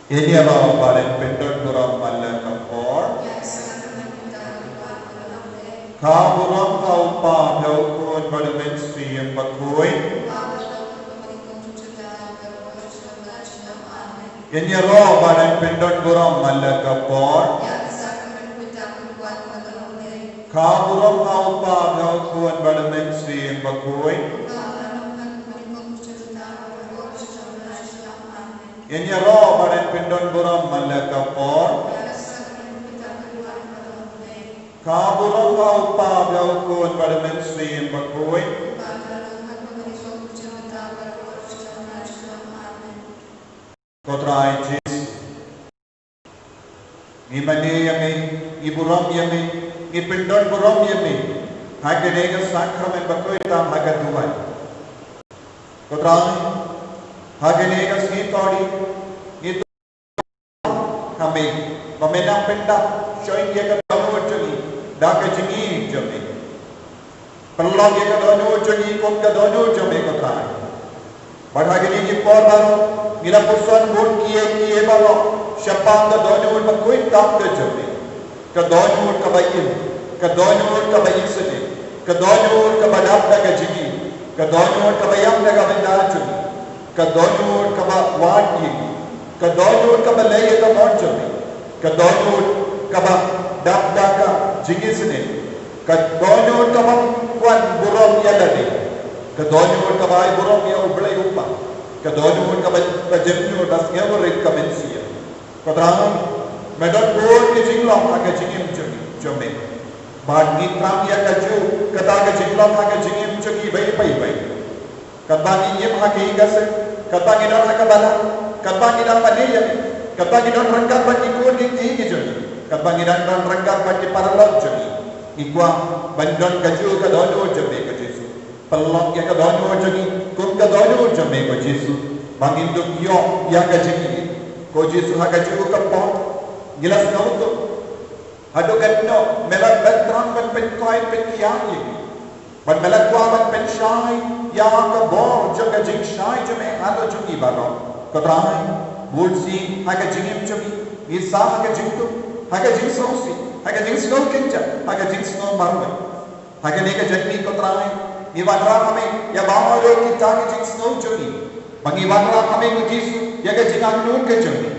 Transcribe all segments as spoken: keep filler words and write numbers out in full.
Ïa ngi ruh ba dang pyndon burom man la ka por. Ka burom ha u Kpa bad u Khun bad u Mynsiem Bakhuid. Ïa ngi ruh ba dang pyndon burom man la ka por. Ka burom ha u Kpa bad u Khun bad u Mynsiem Bakhuid. Ïa ngi ruh ba dang pyndon burom man la ka por. Ka burom ha u Kpa bad u Khun bad u Mynsiem Bakhuid. Ko Trai Jisu. Ngi mane ïa me, ngi burom ïa me, ngi pyndon burom ïa me ha kane ka sakramen bakhuid tam ha ka duwan. Ko Trai, ha kane ka sngi Kynrad ngi tip ha me ba me nang pyndap shoi ïa ka dohnud jong ngi da ka jingïeit jong me. Pynlong ïa ka dohnud jong ngi kum ka dohnud jong me, ko Trai. Bad ha kine ki por baroh ngi la puson bun kiei kiei baroh shaphang ka dohnud bakhuid tam ka jong me. Ka dohnud kaba im, ka dohnud kaba isynei, ka dohnud kaba dap da ka jingim, ka dohnud kaba ïap da ka bynta jong ngi, ka dohnud kaba wad ïa ngi, ka dohnud kaba leh ïa ka mon jong me, ka dohnud kaba dap da ka jingisynei, ka dohnud kaba wan burom ïa lade, ka dohnud kaba ai burom ïa U Blei U Kpa, ka dohnud kaba, kaba jemnud da ka Sngewrit ka Mynsiem. Ko Trai, me don bun ki jinglong ha ka jingim jong, jong me. Bad ngi thrang ïa kajuh kata ka jinglong ha ka jingim jong ngi iwei pa iwei. Katba ngi im ha ki ïing ki sem, katba ngi don ha ka balang, katba ngi don mane ïa me, katba ngi don ryngkat bad ki khun ki kti ki jong ngi, katba ngi don, don ryngkat bad ki paralok jong ngi, ngi kwah ban don kajuh ka dohnud jong me, ko Jisu. Pynlong ïa ka dohnud jong ngi kum ka dohnud jong me, ko Jisu, ba ngin ïoh ïa ka jingïeit. Ko Jisu, ha kajuh ka por ngi la sngewthuh haduh katno me la, me la thrang ban pynkoit pynkiar ïa ngi. Bad me la kwah ban pynshai ïa ka bor jong ka jingshai jong me halor jong ngi baroh. Ko Trai, bun sien ha ka jingim jong ngi ngi sah ha ka jingtuh, ha ka jingsngewsih, ha ka jingsngew kynjah, ha ka jingsngew marwei. Ha kane ka jingim, ko Trai, ngi wanrah ha me ïa baroh kita ki jingsngew jong ngi. Ba ngi wanrah ha me, ko Jisu, ïa ka jingangnud ka jong ngi.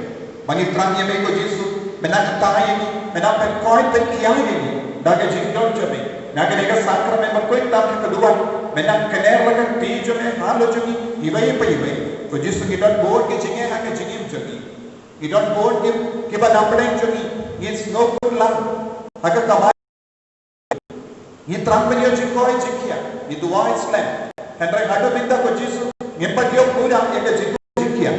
Ba ngi thrang ïa me, ko Jisu, me nang hikai ïa ngi, me nang pynkoit pynkiar ïa ngi da ka jingdon jong me. Na kane ka sakramen bakhuid tam ha ka duwan, me nang kner la ka kti jong me halor jong ngi iwei pa iwei. Ko Jisu, ngi don bun ki jingeh ha ka jingim jong ngi. Ngi don bun ki, kiba na pdeng jong ngi, ngi sngewkun lang ha ka kamai. Ngi thrang ban ïoh jingkoit jingkhiah, ngi duwai slem. Hynrei haduh mynta, ko Jisu, ngim pat ïoh pura ïa ka jingkoit jingkhiah.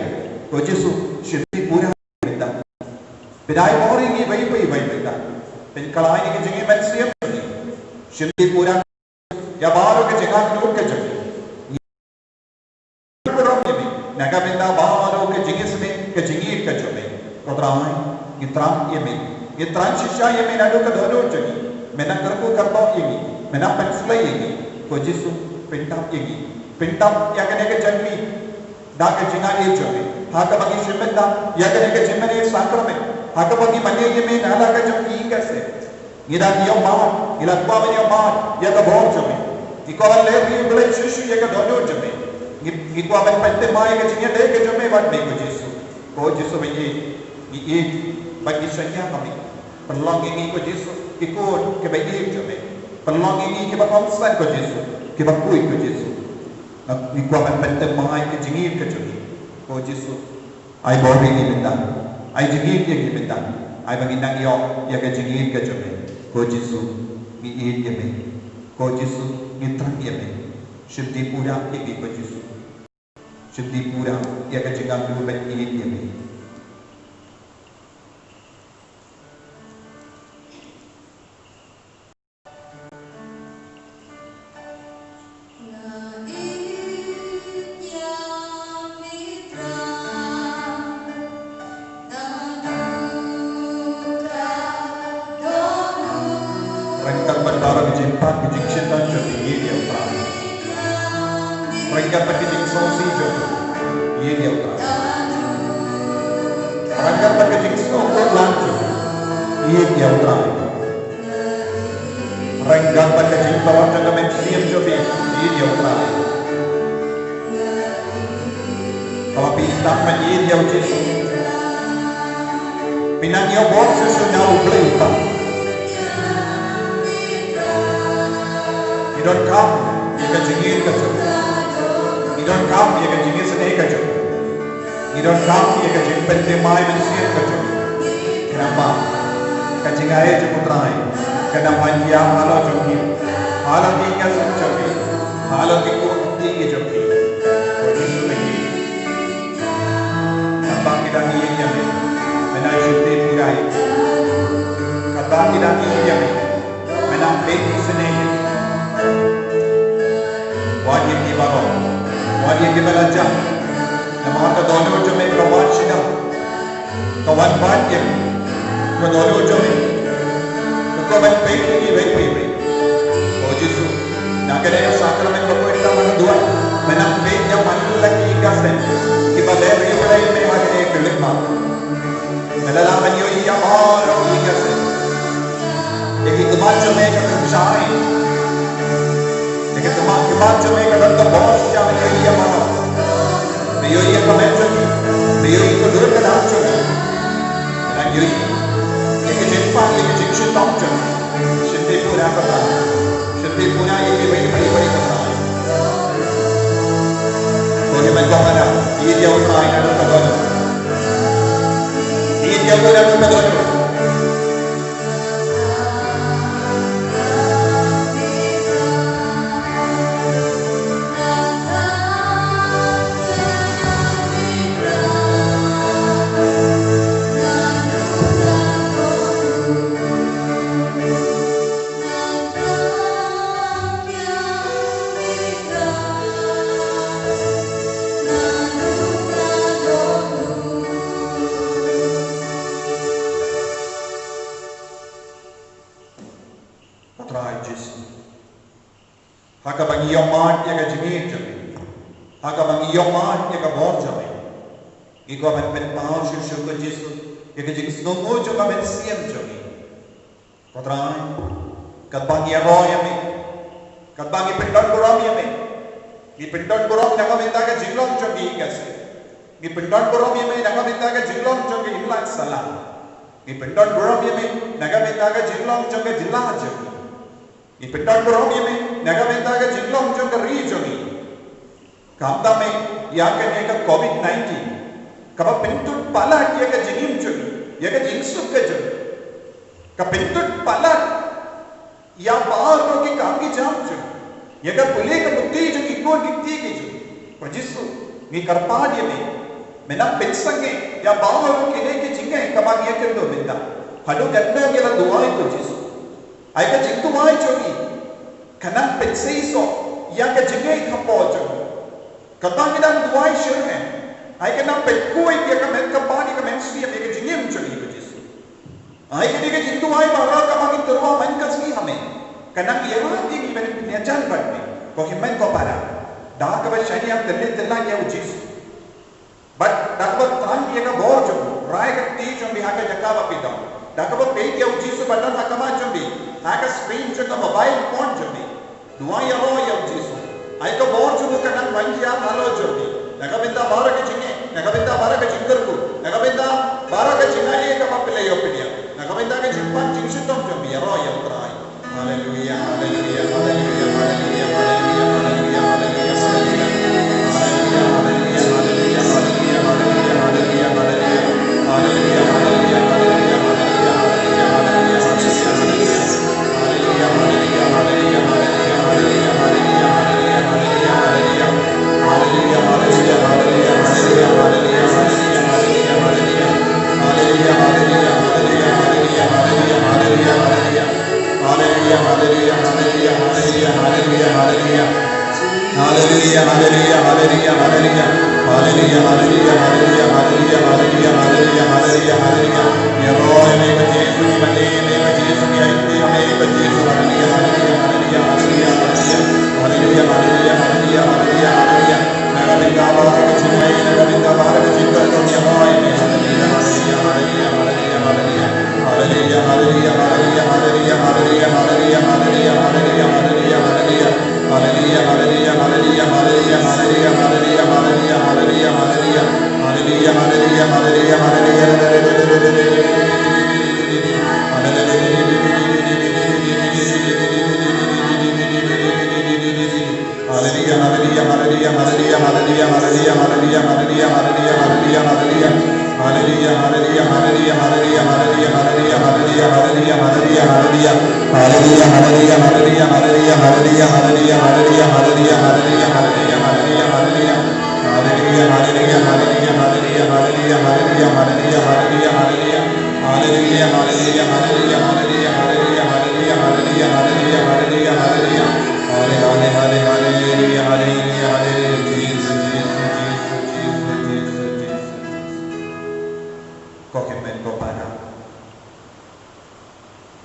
Ko Jisu, shim pura mynta. Pynïaid bor ïa ngi iwei pa iwei mynta. Pynkylla ïa ka jingim mynsiem jong ngi. Shim pura ïa baroh ka jingangnud ka jong ngi. Burom ïa me na ka bynta baroh ka jingisynei, ka jingïeit ka jong me. Ko Trai, ngi thrang ïa me, ngi thrang shisha ïa me naduh ka dohnud jong ngi. Me nang kyrkhu kyrdoh ïa ngi, me nang pynshlei ïa ngi. Ko Jisu, pyndap ïa ngi, pyndap ïa kane ka jingmane da ka jingaiei jong me, ha kaba ngi shim bynta ïa kane ka jingmane sakramen, ha kaba ngi mane ïa me na la ka jong ka ïing ka sem. Ngi dang ïohmad, ngi la kwah ban ïohmad ïa ka bor jong me. Ngi kwah ban leh ïa U Blei shuh shuh ïa ka dohnud jong me. Ngi, ngi kwah ban pynthymmai ïa ka jingïadei ka jong me bad me, ko Jisu. Ko Jisu ba ïeit, ngi ïeit bad ngi shaniah ha me. Pynlong ïa ngi, ko Jisu, ki khun kiba ïeit jong me. Pynlong ïa ngi kiba kongsan, ko Jisu, Kiba khuid, ko Jisu. Ngi kwah ban pynthymmai ïa ka jingïeit ka jong ngi, ko Jisu. Ai bor ïa ngi mynta. Ai jingïeit ïa ngi mynta. Ai ba ngin nang ïoh ïa ka jingïeit ka jong me, ko Jisu. Ngi ïeit ïa me, ko Jisu. Ngi thrang ïa me. Shim pura ïa ngi, ko Jisu. Shim pura ïa ka jingangnud ban ïeit ïa me. Ryngkat bad baroh ki jingpang, ki jingshitang jong ngi, ïeit ïa U Trai. Ryngkat bad ki jingsngewsih jong ngi, ïeit ïa U Trai. Ryngkat bad ki jingsngewkordor jong ngi, ïeit ïa U Trai. Ryngkat bad ka jingtyrwa jong ka mynsiem jong phi, ïeit ïa U Trai. Haba phi ïeit ban ïeit ïa U Jisu, phi nang ïoh bor shisha na U Blei Kpa. Ngi donkam ïa ka jingïeit ka jong U. Ngi donkam ïa ka jingisynei ka jong U. Ngi donkam ïa ka jingpynthymmai mynsiem ka jong U. Khnang ba ka jingai jong U Trai kan ym wan ïa halor jong ngi, halor ki ïing ki sem jong ngi, halor ki khun ki kti ki jong ngi. Ko Jisu, ngi ïeit. Katba ngi dang ïeit ïa me, me nang shim pura ïa ngi. Katba ngi dang ïeit ïa me, me nang peit isynei ïa ngi. Wad ïa ngi baroh, wad ïa ngi baroh. Namar ka dohnud jong me ka wan sha ngi, ka wan bad ïa ngi. Ka dohnud jong me ka kwah ban peit ïa ngi iwei pa iwei. Ko Jisu, na kane ka sakramen bakhuid, nga duwai me nang peit ïa man la ki ïing ki sem kiba leh riewblei ïa me ha kane ka khyllipmat. Me la lah ban ïohi ïa baroh ki ïing ki sem. Ïa ki khmat jong me ka kynshai. Ïa ki khmat, khmat jong me ka don ka bor shisha ban ïohi ïa baroh. Me ïohi ïa ka met jong ngi. Me ïohi ka dur ka dar jong ngi. Me nang ïohi ïa ka jingpang, ïa ka jingshitom jong ngi. Shim pura, Kpa. Shim pura ïa kiwei pa iwei, Kpa. Ko hynmen ko para, ïeit ïa U Trai naduh ka dohnud. Ïeit ïa U naduh ka dohnud. Ko Trai Jisu, ha kaba ngi ïohmad ïa ka jingïeit jong me, ha kaba ngi ïohmad ïa ka bor jong me, ngi kwah ban pynpaw shuh shuh, ko Jisu, ïa ka jingsngewnguh jong ka mynsiem jong ngi. Ko Trai, katba ngi ïaroh ïa me, katba ngi pyndon burom ïa me, ngi pyndon burom na ka bynta ka jinglong jong ki ïing ki sem. Ngi pyndon burom ïa me na ka bynta ka jinglong jong ki imlang sahlang. Ngi pyndon burom ïa me na ka bynta ka jinglong jong ka jylla jong ngi. Ngi pyndon burom ïa me na ka bynta ka jinglong jong ka ri jong ngi. Khamtam ïa kane ka covid nineteen, kaba pyntud palat ïa ka jingim jong ngi, ïa ka jingsuk ka jong ngi. Ka pyntud palat ïa baroh ki kam ki jam jong ngi, ïa ka pule ka puthi jong ki khun ki kti ki jong ngi. Ko Jisu, ngi kyrpad ïa me, me nang pynsangeh ïa baroh kine ki jingeh kaba ngi ïakynduh mynta. Haduh katno ngi la duwai, ko Jisu, ai ka jingduwai jong ngi kan nang pynseisoh ïa ka jingngeit hapoh jong ngi. Katba ngi dang duwai shuh, ai ka nang pynkhuid ïa ka met, ka bad ïa ka mynsiem, ïa ka jingim jong ngi, ko Jisu. Ai kane ka jingduwai baroh kaba ngi tyrwa man ka sngi ha me, kan nang ïarap ïa ngi ban pynïajan bad me, ko hynmen ko para. Da kaba shaniah tylli tylli ïa U Jisu. Bad da kaba thrang ïa ka bor jong u, rai ka kti jong me ha ka jaka ba phi don. Da kaba peit ïa U Jisu ba don ha khmat jong me, ha ka screen jong ka mobile phone jong me. Duwai ïaroh ïa U Jisu. Ai ka bor jong u kan nang wan jia halor jong me, na ka bynta baroh ka jingeh, na ka bynta baroh ka jingkyrkhu, na ka bynta baroh ka jingai kaba phi la ïoh pynïap, na ka bynta ka jingpang jingshitom jong me. Ïaroh ïa U Trai. Haleluia, haleluia, haleluia, haleluia, haleluia. Hallelujah. Hallelujah, hallelujah, hallelujah, hallelujah. Hallelujah, hallelujah, hallelujah, hallelujah, hallelujah, hallelujah, hallelujah, hallelujah. Ïaroh ïa me ko Jisu, ïa me ko Jisu, ïa me ko Jisu. Hallelujah, hallelujah, hallelujah, hallelujah, hallelujah. Hallelujah, hallelujah, hallelujah, hallelujah, hallelujah. Na ka bynta ba ka jingïaroh, na ka bynta ba ka jingïaroh, ïaroh ïa me. Hallelujah, hallelujah, hallelujah, hallelujah, hallelujah. Hallelujah, hallelujah, hallelujah, hallelujah, hallelujah, hallelujah, hallelujah, hallelujah. Hallelujah, hallelujah, hallelujah, hallelujah, hallelujah, hallelujah, hallelujah, hallelujah. Hallelujah, hallelujah, hallelujah, hallelujah, hallelujah. Hallelujah, hallelujah, hallelujah, hallelujah, hallelujah, hallelujah, hallelujah, hallelujah, hallelujah, hallelujah, hallelujah. Hallelujah, hallelujah, hallelujah, hallelujah, hallelujah, hallelujah, hallelujah, hallelujah, hallelujah. Hallelujah, hallelujah, hallelujah, hallelujah, hallelujah, hallelujah, hallelujah, hallelujah, hallelujah, hallelujah, hallelujah, hallelujah. Hallelujah, hallelujah, hallelujah, hallelujah, hallelujah, hallelujah, hallelujah, hallelujah. Hallelujah, hallelujah, hallelujah, hallelujah, hallelujah, hallelujah, hallelujah, hallelujah, hallelujah. Halle, halle, halle, hallelujah, hallelujah, hallelujah. Jesus, Jesus, Jesus, Jesus, Jesus, Jesus. Ko hynmen ko para,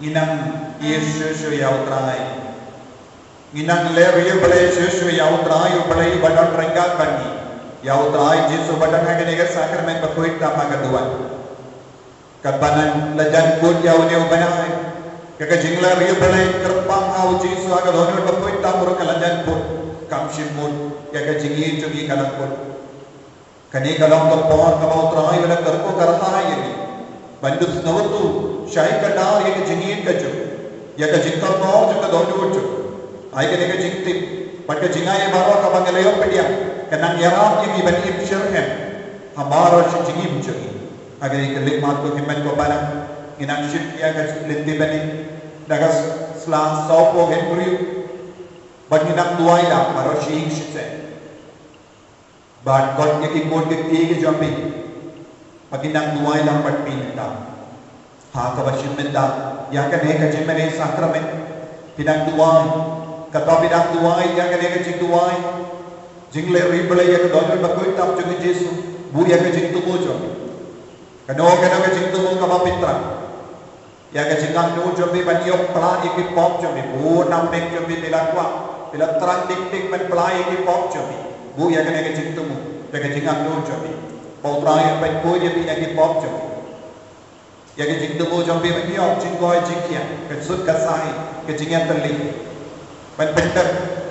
ngi nang ïeit shuh shuh ïa U Trai. Ngi nang leh riewblei shuh shuh ïa U Trai, U Blei uba don ryngkat bad ngi. Ïa U Trai Jisu uba don ha kane ka sakramen bakhuid tam ha ka duwan. Katba nang la jan kut ïa une u bnai, ka, ka jingleh riewblei kyrpang ha U Jisu ha ka duwan bakhuid tam ruh ka la jan kut. Kam shym mut ïa ka jingïeit jong ngi ka la kut. Kane ka long ka por kaba U Trai u la kyrkhu kyrhai ïa ngi ban dup sngewthuh shai kdar ïa ka jingïeit ka jong u, ïa ka jingkyrkhu jong ka dohnud jong u. Ai kane ka jingtip bad ka jingai baroh kaba ngi la ïoh pdiang, ka nang ïarap ïa ngi ban im shitrhem ha baroh shi jingim jong ngi. Ha kane ka lyngkot, ko hynmen ko para, ngi nang shim ïa ka lynti bneng da ka sla sawphew hynriew bad ngi nang duwai lang baroh shi ïing shi sem. Ban khot ïa ki khun ki kti ki jong phi ba kin nang duwai lang bad phi mynta. Ha kaba shim mynta ïa kane ka jingmane sakramen, phi nang duwai. Katba phi nang duwai ïa kane ka jingduwai, jingleh riewblei ïa ka dohnud bakhuid tam jong U Jisu, buh ïa ka jingthmu jong phi. Kano kano ka jingthmu kaba phi thrang, ïa ka jingangnud jong phi ban ïoh pla ïa ki pop jong phi. Bun na pdeng jong phi phi la kwah, phi la thrang dik dik ban pla ïa ki pop jong phi. Buh ïa kane ka jingthmu da ka jingangnud jong phi ba U Trai un pynkhuid ïa phi na ki pop jong phi. Ïa ka jingthmu jong phi ban ïoh jingkoit jingkhiah, ka sut ka sai, ka jingïatylli. Ban pyndep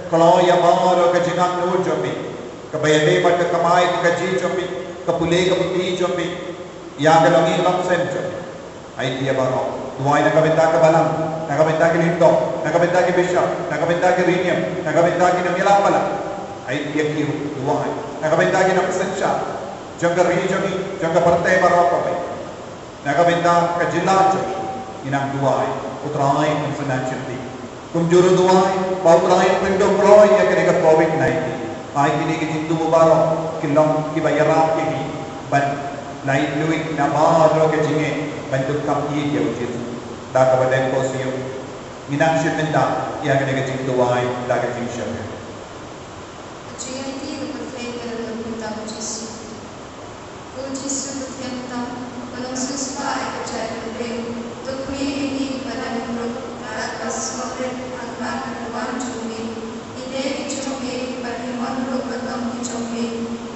kloi ïa baroh ka jingangnud jong phi, kaba ïadei bad ka kamai ka kajih jong phi, ka pule ka puthi jong phi, ïa ka longïing longsem jong phi. Ai ïa baroh. Duwai na ka bynta ka balang, na ka bynta ki lyngdoh, na ka bynta ki bishop, na ka bynta ki riewniam, na ka bynta ki nongïalam balang. Ai ïa ki ruh duwai na ka bynta ki nongsynshar jong ka ri jong ngi, jong ka pyrthei baroh kawei. Na ka bynta ka jylla jong ngi, ngi nang duwai, U Trai un synran shim phi. Kumjuh ruh duwai ba U Trai un pynduh kloi ïa kane ka covid nineteen. Ai kine ki jingthmu baroh ki long kiba ïarap ïa ngi ban lait luid na baroh ka jingeh ban dup kam ïeit ïa U Jisu. Da kaba dei ko siew, ngi nang shim bynta ïa kane ka jingduwai da ka jingsheptieng. Ka jingïaid ka pyrthei ka la lut mynta U Jisu. Ko Jisu ka thiang tam, ka long siewspah ïa ka jaitbynriew. To khmih ïa ngi kiba la ïap ruh, bad to sngewrit ha khmat ka duwan jong me. Ngi dei ki jong me, bad ngi mon ruh ba tang ki jong me.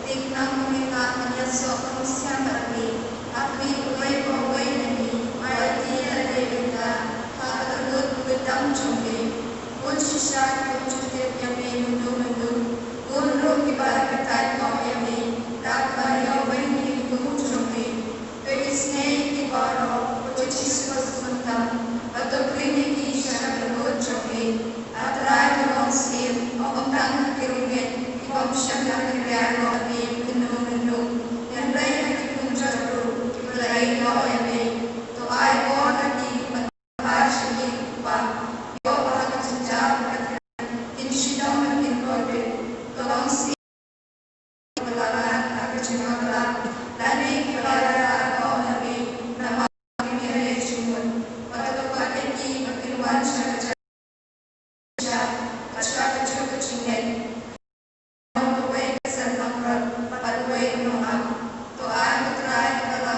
Te khnang ba ngin lah ban ïasoh kynsiang bad me. Hap mih uwei pa uwei na ngi, ba ïa phi la dei bynta ha ka kyrhut kaba tam jong me. Bun shisha ki bym ju tip ïa me mynta mynta. Bun ruh kiba la kyntait noh ïa me da kaba ïoh weng ïa ki bru jong me. To isynei ïa ki baroh, ko Jisu ba sngewtynnat, bad to khring ïa ki sha ka kyrhut jong me. A Trai, to jingngeit. Kawei ka sem langbrot bad uwei u nongap. To ai, ko Trai, ïa ka la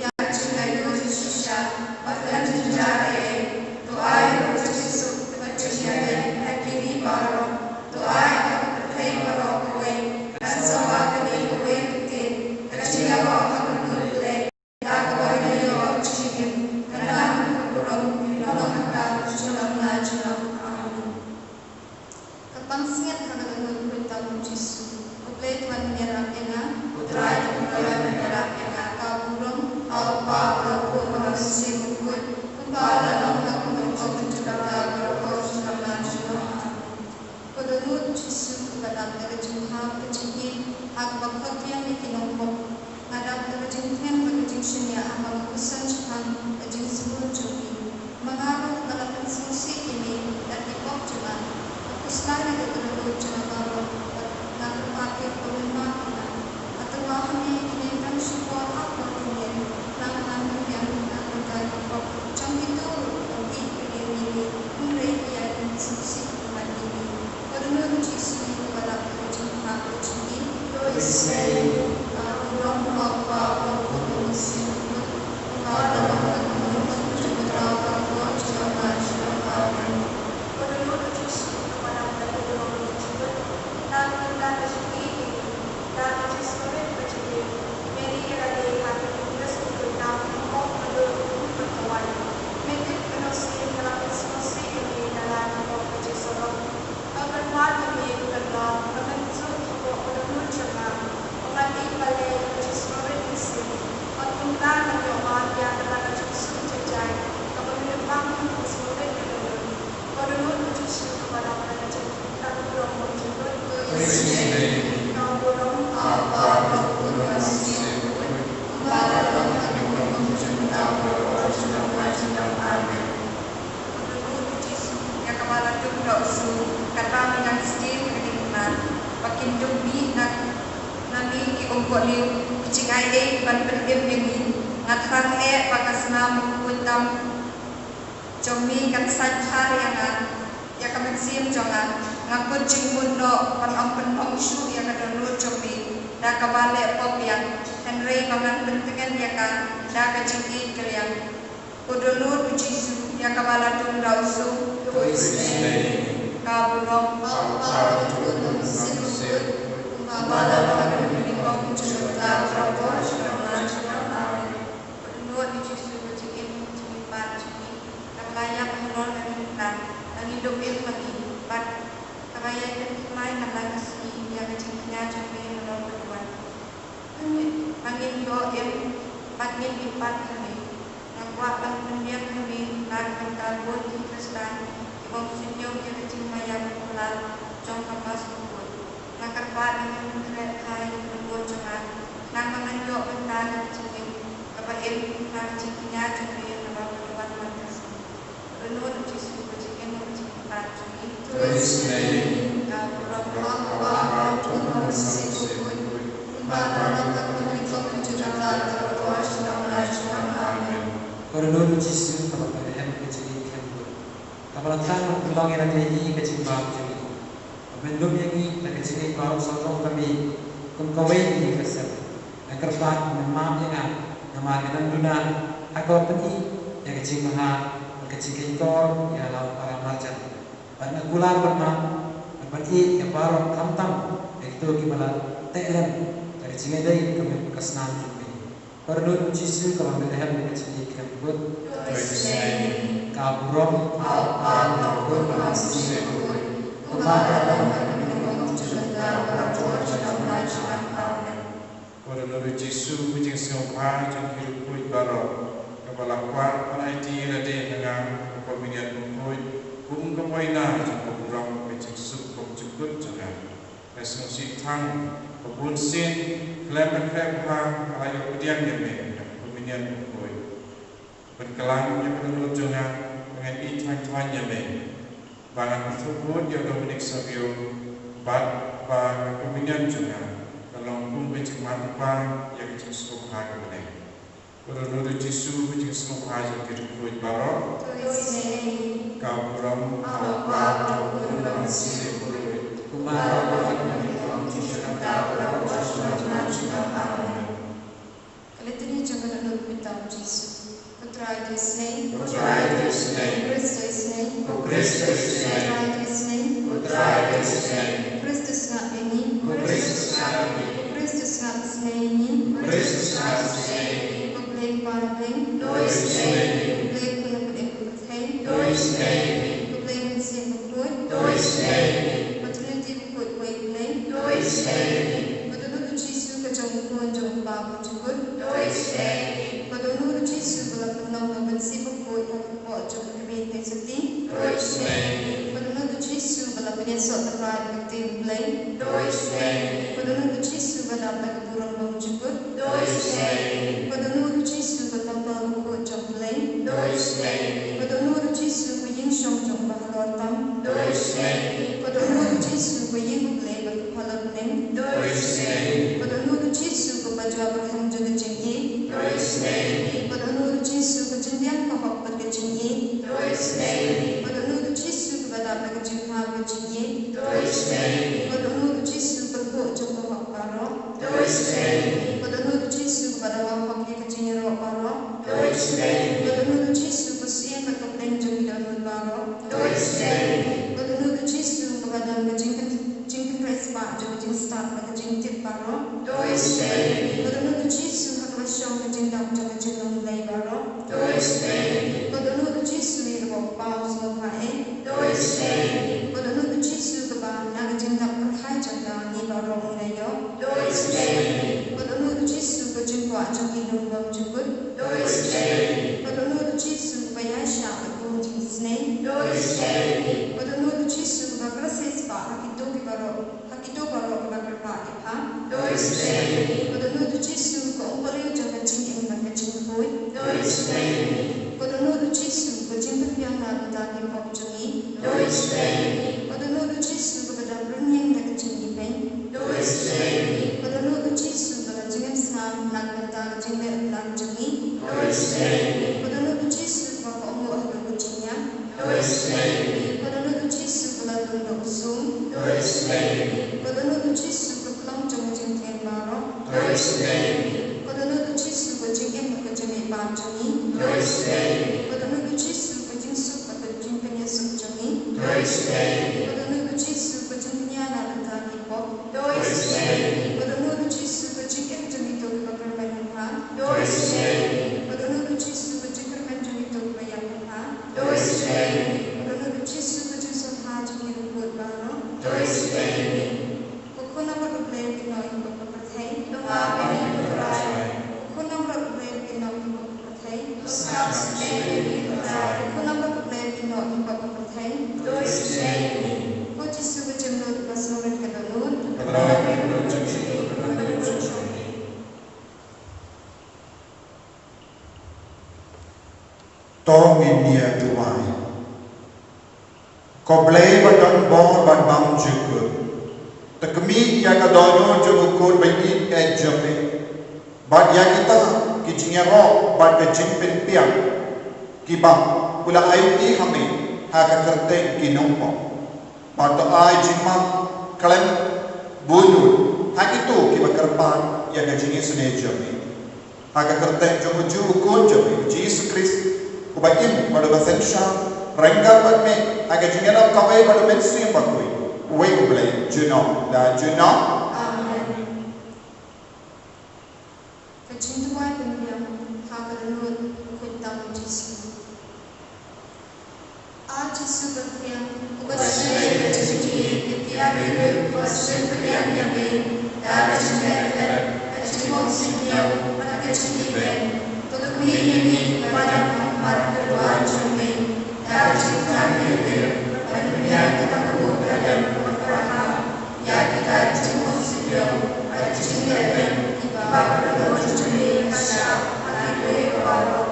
ïa ka jingainguh shisha bad khlem jynjar ei ei. To ai ruh ka jingsuk bad jingïaid ha kine baroh. To ai ba ka pyrthei baroh kawei kan sawa kane kawei ka ktien, ka jingïaroh ha ka Mynta Blei. Da kaba ïoh jingim ka nam ka burom, ïa ka long ha ka junom la junom. Amen. Ka pansngiat ha ka dohnud khuid tam u Jisu. Ko Blei, to wan ïarap ïa nga. Ko Trai, to wan ïarap ïa nga. Ka burom ha u Kpa, u Khun bad u Mynsiem Bakhuid, kumba la long ha ka por jong ki kynja baroh, junom la junom. Amen. Ko dohnud u Jisu, uba dap da ka jingbha bad ka jingïeit ha kaba khot biang ïa ki nongpop, nga dap da ka jingthrang bad ka jingshaniah ha kaba khuslai shaphang ka jingsngur jong me. Ma nga ruh nga la pynsngewsih ïa me da ki pop jong nga. Nga khuslai ïa ka dohnud jong nga baroh bad nga kyrpad ïa ka, map ïa nga. Nga tyrwa ha me ïa kine tang shipor ha ka por kynhun, nang nang pynbiang ïa nga na ka bynta ki pop jong kito kiba ïeit ïa me, hynrei ki ïa pynsngewsih ïa me. Ko dohnud u Jisu, uba dap da ka jingbha bad ka jingïeit, to isynei ïa ngi. Ka burom ha u Kpa, ha u Khun, ha u Mynsiem Bakhuid, kumba la long ha ka por jong ki kynja baroh, junom la junom. Amen. Ko dohnud u Jisu, uba dap da ka burom bad ka jingkhuid, na ka bynta ka jingïeit ïa ngi, da ka jingsngewrit bad jingim, Meri ïa lade ha ka Eucharist, u khynnah uba pop, ka dur, ka khuid bad ka wai. Mynta ka nongsien nga la pynsngewsih ïa me da la ki pop ka jingshah lok. Nga kyrpad ïa me, ko Trai, ba men suk hapoh ka dohnud jong nga, ba ngan ïeit balei ïa ka jingsngewrit mynsiem, bad kumta ngan ïoh map ïa kata ka jingsuk jai jai kaba me pynbang ha ka jingsngewrit ka dohnud. Ko dohnud u Jisu, uba dap da ka jing- Ka burom ha u Kpa, ha u Khun, ha u Mynsiem Bakhuid, kumba la long ha ka por jong ki kynja baroh, junom la junom. Amen. Ko dohnud u Jisu, ïa kaba la dung da u Jisu, kata me dang sdien ha ka diengphna, ba kin dung mih na, na me ki umkohlieh, ki jingai ei kiban pynim ïa ngi. Nga thrang eh ba ka snam bakhuid tam jong me kan saiñ bha ïa nga, ïa ka mynsiem jong nga. Nga kut jingmut noh ban ym pynlong shuh ïa ka dohnud jong me da kaba leh pop biang, hynrei ba ngan pyntngen ïa ka da ka jingïeit ka liang. Ko dohnud u Jisu, ïa kaba la dung da u Jisu, to isynei. Ka burom ha u Kpa, ha u Khun, ha u Mynsiem Bakhuid, kumba la long ha ka por jong ki kynja baroh, junom la junom. Amen. Ko dohnud u Jisu, ka jingim, ka jingim pat jong ngi, kaba la ïap halor ka diengphna, ba ngin dup im ha me, bad kaba ïai pynthymmai man la ka sngi ïa ka jingkñia jong me halor ka duwan. Ba ngin, ba ngin ïoh im bad ngin im pat ha me. Nga kwah ban pynbiang ha me na ka bynta bun ki Khristan kiba ym sngewthuh ïa ka jingmaïan bakhuid jong ka Mass bakhuid. Nga kyrpad ba men pynkhreh bha ïa ka dohnud jong nga. Nang ba ngan ïoh bynta ïa ka jingim kaba im na ka jingkñia jong me ha kaba wan man ka sngi. Ko dohnud u Jisu, ka jingim bad ka jingim pat jong ngi, to isynei ïa ngi. Ka burom ha u Kpa, ha u Khun, ha u Mynsiem Bakhuid, kumba la long ha ka por jong ki kynja baroh, junom la junom. Amen. Ko dohnud u Jisu, kaba pynrhem ka jingïeit khlem kut, kaba la thrang ban pynlong ïa lade hi ka jingbam jong ngi. Ba men lum ïa ngi da ka jingïeit baroh sawdong ka me, kum kawei ka sem. Nga kyrpad ba men map ïa nga namar nga dang duna ha kaba pyni ïa ka jingbha bad ka jingkyrkhu ïa la u para marjan. Bad nga kular ban map bad ban ïeit ïa baroh, khamtam ïa kito kiba la teh lem da ka jingïadei ka snam jong me. Ko dohnud u Jisu, kaba pynrhem ka jingïeit khlem kut, to isynei ïa ngi. Ka burom ha u Kpa, ha u Khun, ha u Mynsiem Bakhuid, kumba la long ha ka por jong ki kynja baroh, junom la junom. Amen. Ko dohnud u Jisu, ka jingsngewbha jong ki riewkhuid baroh, kaba la kwah ban aiti ïa lade ha nga, ka Komunion bakhuid, kum ka buaina jong ka burom, ka jingsuk, ka jingkut jong nga. Nga sngewsih tang ba bunsien khlem ban khreh bha nga la ïoh pdiang ïa me ha ka Komunion bakhuid. Ban kyllang ïa ka dohnud jong nga ba ngan ïeit thaiñ thaiñ ïa me, ba ngan pynthut ïa u Dominic Savio, bad ba ka Komunion jong nga kan long kum ka jingmap ba ïa ka jingsngewbha ka bneng. Ko dohnud u Jisu, ka jingsngewbha jong ki riewkhuid baroh, to isynei ïa ngi. Ka burom ha u Kpa, ha u Khun, ha u Mynsiem Bakhuid, Ka Litany jong ka Dohnud Khuid tam u Jisu. Ko Trai, to isynei. Ko Khrist, to isynei. Ko Khrist, to isynei. Ko Trai, to isynei. Ko Trai, to isynei. Ko Khrist, to sngap ïa ngi. Ko Khrist, to sngap ïa ngi. Ko Khrist, to sngap ïa ngi. Ko Khrist, to sngap ïa ngi. Ko Blei Kpa barim. To isynei. Ko Blei Khun Kynrad Ko Trai, to isynei. Ko Blei Mynsiem Bakhuid, to isynei. Ko Trinity Bakhuid Wei Blei, to isynei. Ko Dohnud u Jisu ka jong u Khun jong u Kpa Bymjukut, to isynei. Ko Dohnud u Jisu ba la pynlong da u Mynsiem Bakhuid ha ka kpoh jong ka Kmie Theisotti, to isynei. Ko Dohnud u Jisu ba la pynïasoh tyrwa da ka ktien Blei, to isynei. Ko Dohnud u Jisu ba la dap da ka burom bymjukut, to isynei. Ko Dohnud u Jisu ka Tempyl bakhuid jong u Blei, to isynei. Ko Dohnud u Jisu ka ïingshong jong u Bahalor tam, to isynei. Ko Dohnud u Jisu ka ïing u Blei bad ka phalot bneng, to isynei. Ko Dohnud u Jisu ka bajua barhem jong ka jingïeit, to isynei. Ko Dohnud u Jisu ka jingbiang ka hok bad ka jingïeit, to isynei. Ko Dohnud u Jisu kaba dap da ka jingkha ka jingïeit, to isynei. Ko Dohnud u Jisu ka lhuh jong ka hok baroh, to isynei. Ko Dohnud u Jisu kaba dawa hok ïa ka jingïaroh baroh, to isynei. Ko Dohnud u Jisu ka syiem bad ka pdeng jong ki dohnud baroh, to isynei. Ko Dohnud u Jisu kaba don ka jingkyn-, jingkynrei spah jong ka jingstad bad ka jingtip baroh, to isynei. Ko Dohnud u Jisu ha kaba shong ka jingdap jong ka jinglong Blei baroh, to isynei. Ko Dohnud u Jisu ïa kaba u Kpa u sngewbha eh, to isynei. Ko Dohnud u Jisu kaba na ka jingdap kyrhai jong ka ngi baroh ngi la ïoh, to isynei. Ko Dohnud u Jisu ka jingkwah jong ki nongbymjukut, to isynei. Ko Dohnud u Jisu kaba ïaishah bad bun jingisynei, to isynei. Ko Dohnud u Jisu kaba kyrsiang spah ha kito ki baroh, ha kito baroh kiba kyrpad ïa pha, to isynei. Ko Dohnud u Jisu ka umphniang jong ka jingim bad ka jingkhuid, to isynei. Ko Dohnud u Jisu ka jingpynbiang na ka bynta ki pop jong ngi, to isynei. Ko Dohnud u Jisu kaba dap rynïeng da ka jingibeiñ, to isynei. Ko Dohnud u Jisu kaba jingim snam na ka bynta ka jingleh lang jong ngi, to isynei. Ko Dohnud u Jisu kaba kohnguh haduh ka jingïap, to isynei. Ko Dohnud u Jisu ba la dung da u sum, to isynei. Ko Dohnud u Jisu ka khlong jong ka jingtien baroh, to isynei. Ko Dohnud u Jisu ka jingim bad ka jingmihpat jong ngi, to isynei. Ko Dohnud u Jisu ka jingsuk bad ka jingpynïasuk jong ngi, to isynei. Ko Dohnud u Jisu ka jingpynïaid na ka bynta ki pop, to isynei. Ko Dohnud u Jisu ka jingim jong kito kiba kyrmen ha pha, to isynei. Ko Dohnud u Jisu ka jingkyrmen jong kito kiba ïap ha pha, to isynei. Ko Dohnud u Jisu ka jingsngewbha jong ki riewkhuid baroh, to isynei. Ko Khun Namrot u Blei ruh ki ïehnoh ïa ka pop ka pyrthei, to map ïa ngi ko Trai. Ko Khun Namrot u Blei ruh ki ïehnoh ïa ka pop ka pyrthei, to sngap sngewbha ïa ngi ko Trai. Ko Khun Namrot u Blei ruh ki ïehnoh ïa ka pop ka pyrthei, to isynei. Ko Jisu ka jingmut ba sngewrit ka dohnud, to ngin ïa duwai. Ko Blei ba don bor bad bymjukut, to khmih ïa ka dohnud jong u Khun ba ïeit eh jong me, bad ïa kita ki jingïaroh bad ka jingpynbiang kiba u la aiti ha me ha ka kyrteng ki nongpop. Bad to ai jingma khlem bun lut ha kito kiba kyrpad ïa ka jingisynei jong me. Ha ka kyrteng jong uju u Khun jong me, u Jisu Khrist, uba im bad uba synshar ryngkat bad me ha ka jingïadap kawei bad u Mynsiem Bakhuid, uwei u Blei, junom la junom. Amen. Ka jingduwai pynbiang ha ka dohnud khuid tam u Jisu. A Jisu ba thiang, uba shim ka jingïeit, ïa ki arngut kiba sngewthuh ïa me, da ka jingïeit, ka jingmut sngewthuh, bad ka jingïeit, to khmih ïa ngi kiba dang kham pat ka duwan jong me, da ka jingkyrmen, bad ïa ka kyrdan kaba kyrhai, ïa kita ki jingmut sngewthuh, bad ki jingïeit, kiba ka dohnud jong me ka shah ha kiwei ka baroh.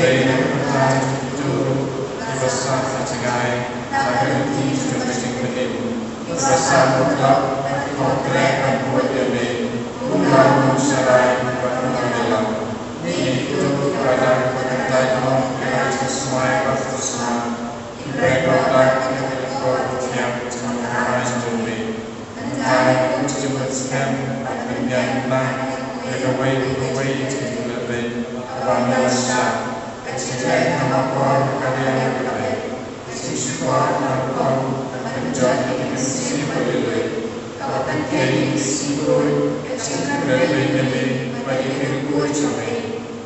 Dei na ka bynta jong kito kiba sah ha jngai na ka lynti jong ka jingpynim, kiba sah mutlop, kiba treh ban bud ïa me, u nongshakri bad u nongïalam. Ngi kito kiba dang kyntait noh ïa ka jingsmai baptisma, ki briew ba dang ïa ka jingkor jingïap jong ka rai jong me. Hynrei kum jingmut skhem bad pynbiang na ïa kawei pa kawei ka jingpynleit kaba me la shah, ka jingleh ha ka por ka liang kaba beit, ka jingshukor ha ka rukom ka pynjot ïa ki mynsiem ba lui lui, kaba pynkheiñ ïa ki shyntur, ka jingkyrpad ïa me bad ïa ki riewkhuid jong me.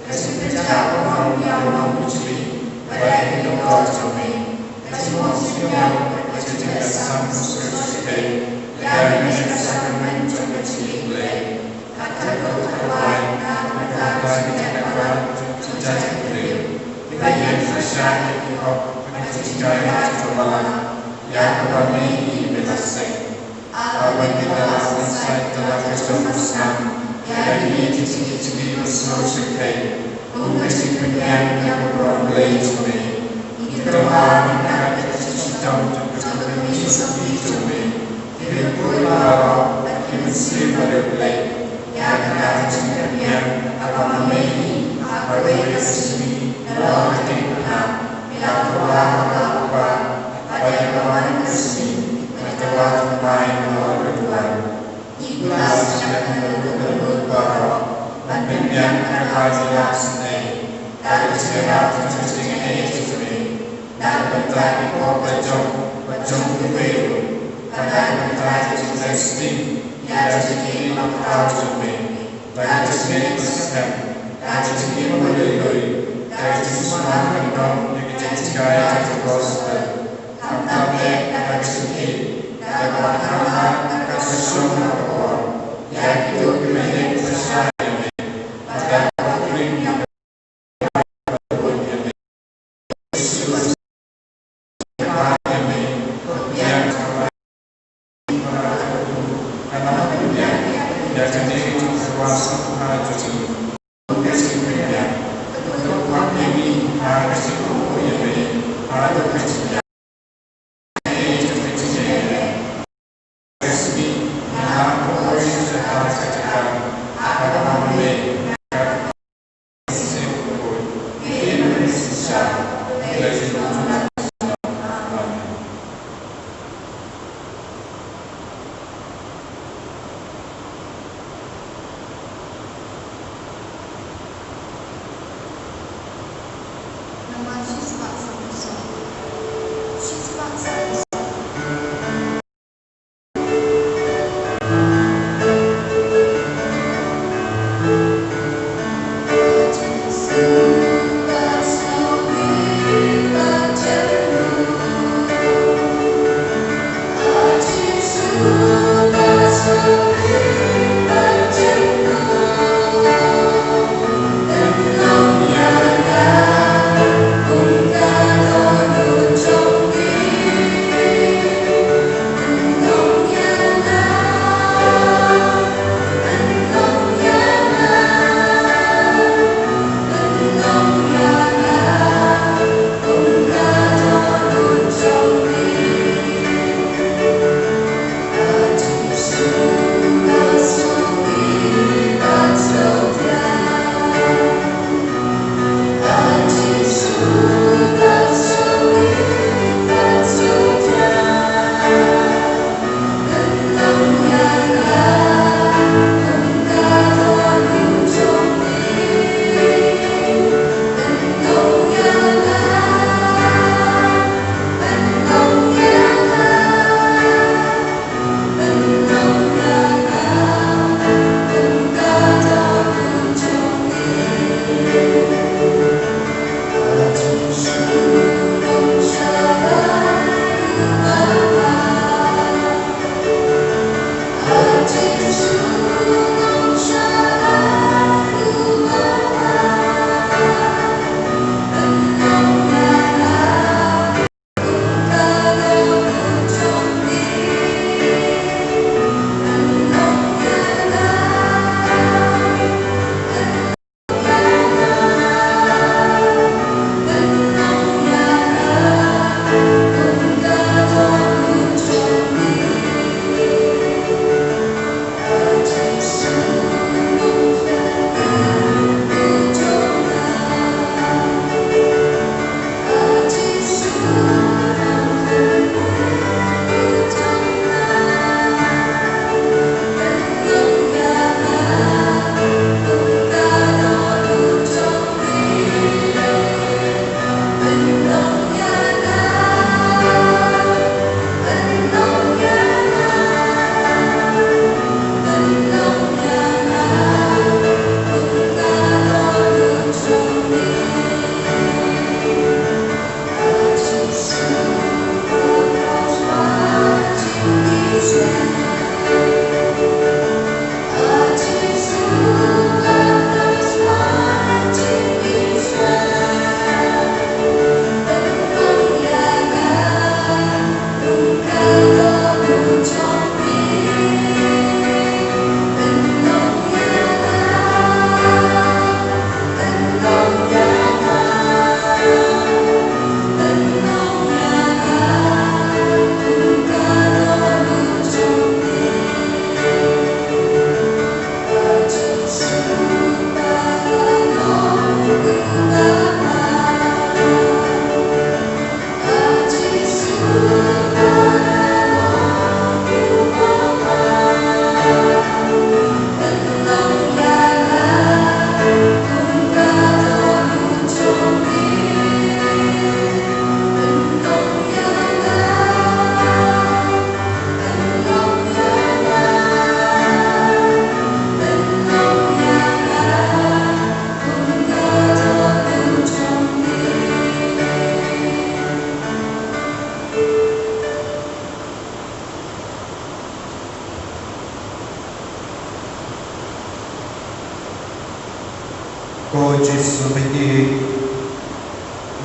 Ka jingpynjah u nong ïa u nongbichli bad ïa ki nongdor jong me. Ka jingmong jingïap bad ka jingïasam sngewsih ïa kane ka sakrament jong ka jingim Blei. Ka kyrkhu ka wai na ka bynta ka jingïakhlad jong ki briew kiba ïeng sha ïa ki hok bad ka jingkyrkhu jong ka balang ïa kaba me i me la seng. Aba ngi la leh ban sait da la ka jong ka snam ïa kine ki jingïeit jong ngi ba sngewsih ïa ka jingpynbiang ïa ka burom Blei jong me. Ngi kyrpad na ka bynta ka jingshitom jong ka jong ka jong me, ki riewkhuid baroh bad ki mynsiem ba riewblei. Ïa kane ka jingpynbiang kaba me i ha kawei ka sngi, na ka diengphna, me la kyrpad ha ka Kpa bad ïa ka Wan ka sngi, bad ka Wan Thymmai na ka Duwan. Ngi kyrpad ïa kane ka rukom baroh ban pynbiang ïa ka jingïaseng, da ka jingïarap jong ka jingaiei jong me, na ka bynta ki pop la jong bad jong kiwei ruh, bad na ka bynta ka jingïaseng ïa ka jingim ba kordor jong me. Da ka jingim ba skhem, da ka jingim ba lui lui, da ka jingsumar kyndong ïa ka jinghikai jong ka gospel. Khamtam eh da ka jingkit, da kaba khamtam da ka shong na ka bor ïa kito kiba ïeng sha ïa me, bad da kaba pynbeit ïa ka bun ïa me.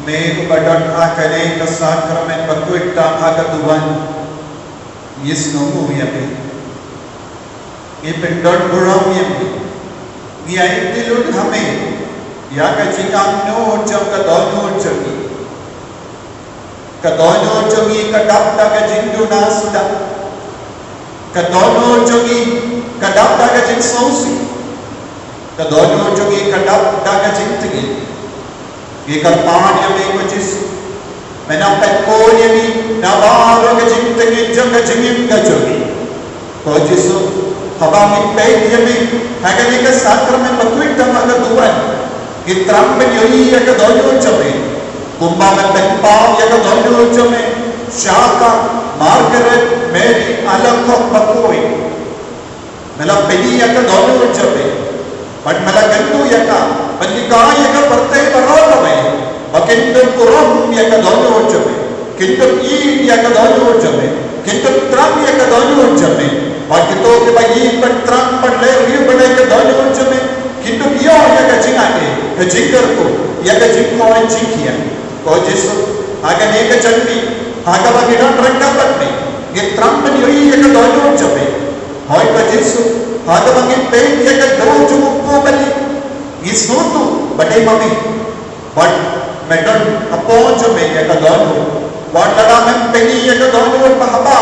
Me uba don ha kane ka sakramen bakhuid tam ha ka duwan, ngi sngewnguh ïa me. Ngi pyndonburom ïa me. Ngi aiti lut ha me ïa ka jingangnud jong ka dohnud jong ngi. Ka dohnud jong ngi ka dap da ka jingduna suda. Ka dohnud jong ngi ka dap da ka jingsngewsih. Ka dohnud jong ngi ka dap da ka jingtngit. Ngi kyrpad ïa me ko Jisu, me nang pynkup ïa ngi na baroh ka jingtngit jong ka jingim ka jong ngi. Ko Jisu, haba ngi peit ïa me ha kane ka sakramen bakhuid tam ha ka duwan, ngi thrang ban ïohi ïa ka dohnud jong me, kumba me pynpaw ïa ka dohnud jong me sha ka Margaret Mary Alacoque bakhuid. Me la pyni ïa ka dohnud jong me, bad me la kyntu ïa ka ban hikai ïa ka pyrthei baroh kawei ba kin dup burom ïa ka dohnud jong me, kin dup ïeit ïa ka dohnud jong me, kin dup thrang ïa ka dohnud jong me. Bad kito kiba ïeit bad thrang bad leh riewblei ïa ka dohnud jong me, kin dup ïoh ïa ka jingaiei, ka jingkyrkhu, ïa ka jingkoit jingkhiah. Ko Jisu, ha kane ka janmiet, ha kaba ngi don ryngkat bad me, ngi thrang ban ïohi ïa ka dohnud jong me. Hooid ko Jisu, ha kaba ngi peit ïa ka doh jong u Pope Benedict, ngi sngewthuh ba dei ma me. Bad me don hapoh jong me ïa ka dohnud. Wat lada mem pyni ïa ka dohnud ba haba,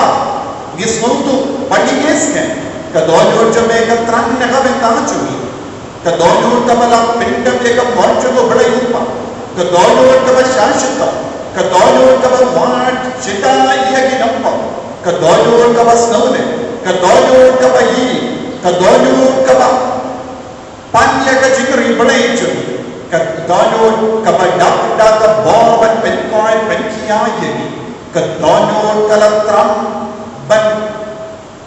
ngi sngewthuh bad ngi ïohi skhem, ka dohnud jong me ka thrang na ka bynta jong ngi. Ka dohnud kaba la pyndep ïa ka mon jong U Blei U Kpa. Ka dohnud kaba shah shitom. Ka dohnud kaba wad shitai ïa ki nongpop. Ka dohnud kaba sngewlem. Ka dohnud kaba ïeit. Ka dohnud kaba pan ïa ka jingriewblei jong ngi. Ka dohnud kaba dap da ka bor ban pynkoit pynkhiah ïa ngi. Ka dohnud ka la thrang ban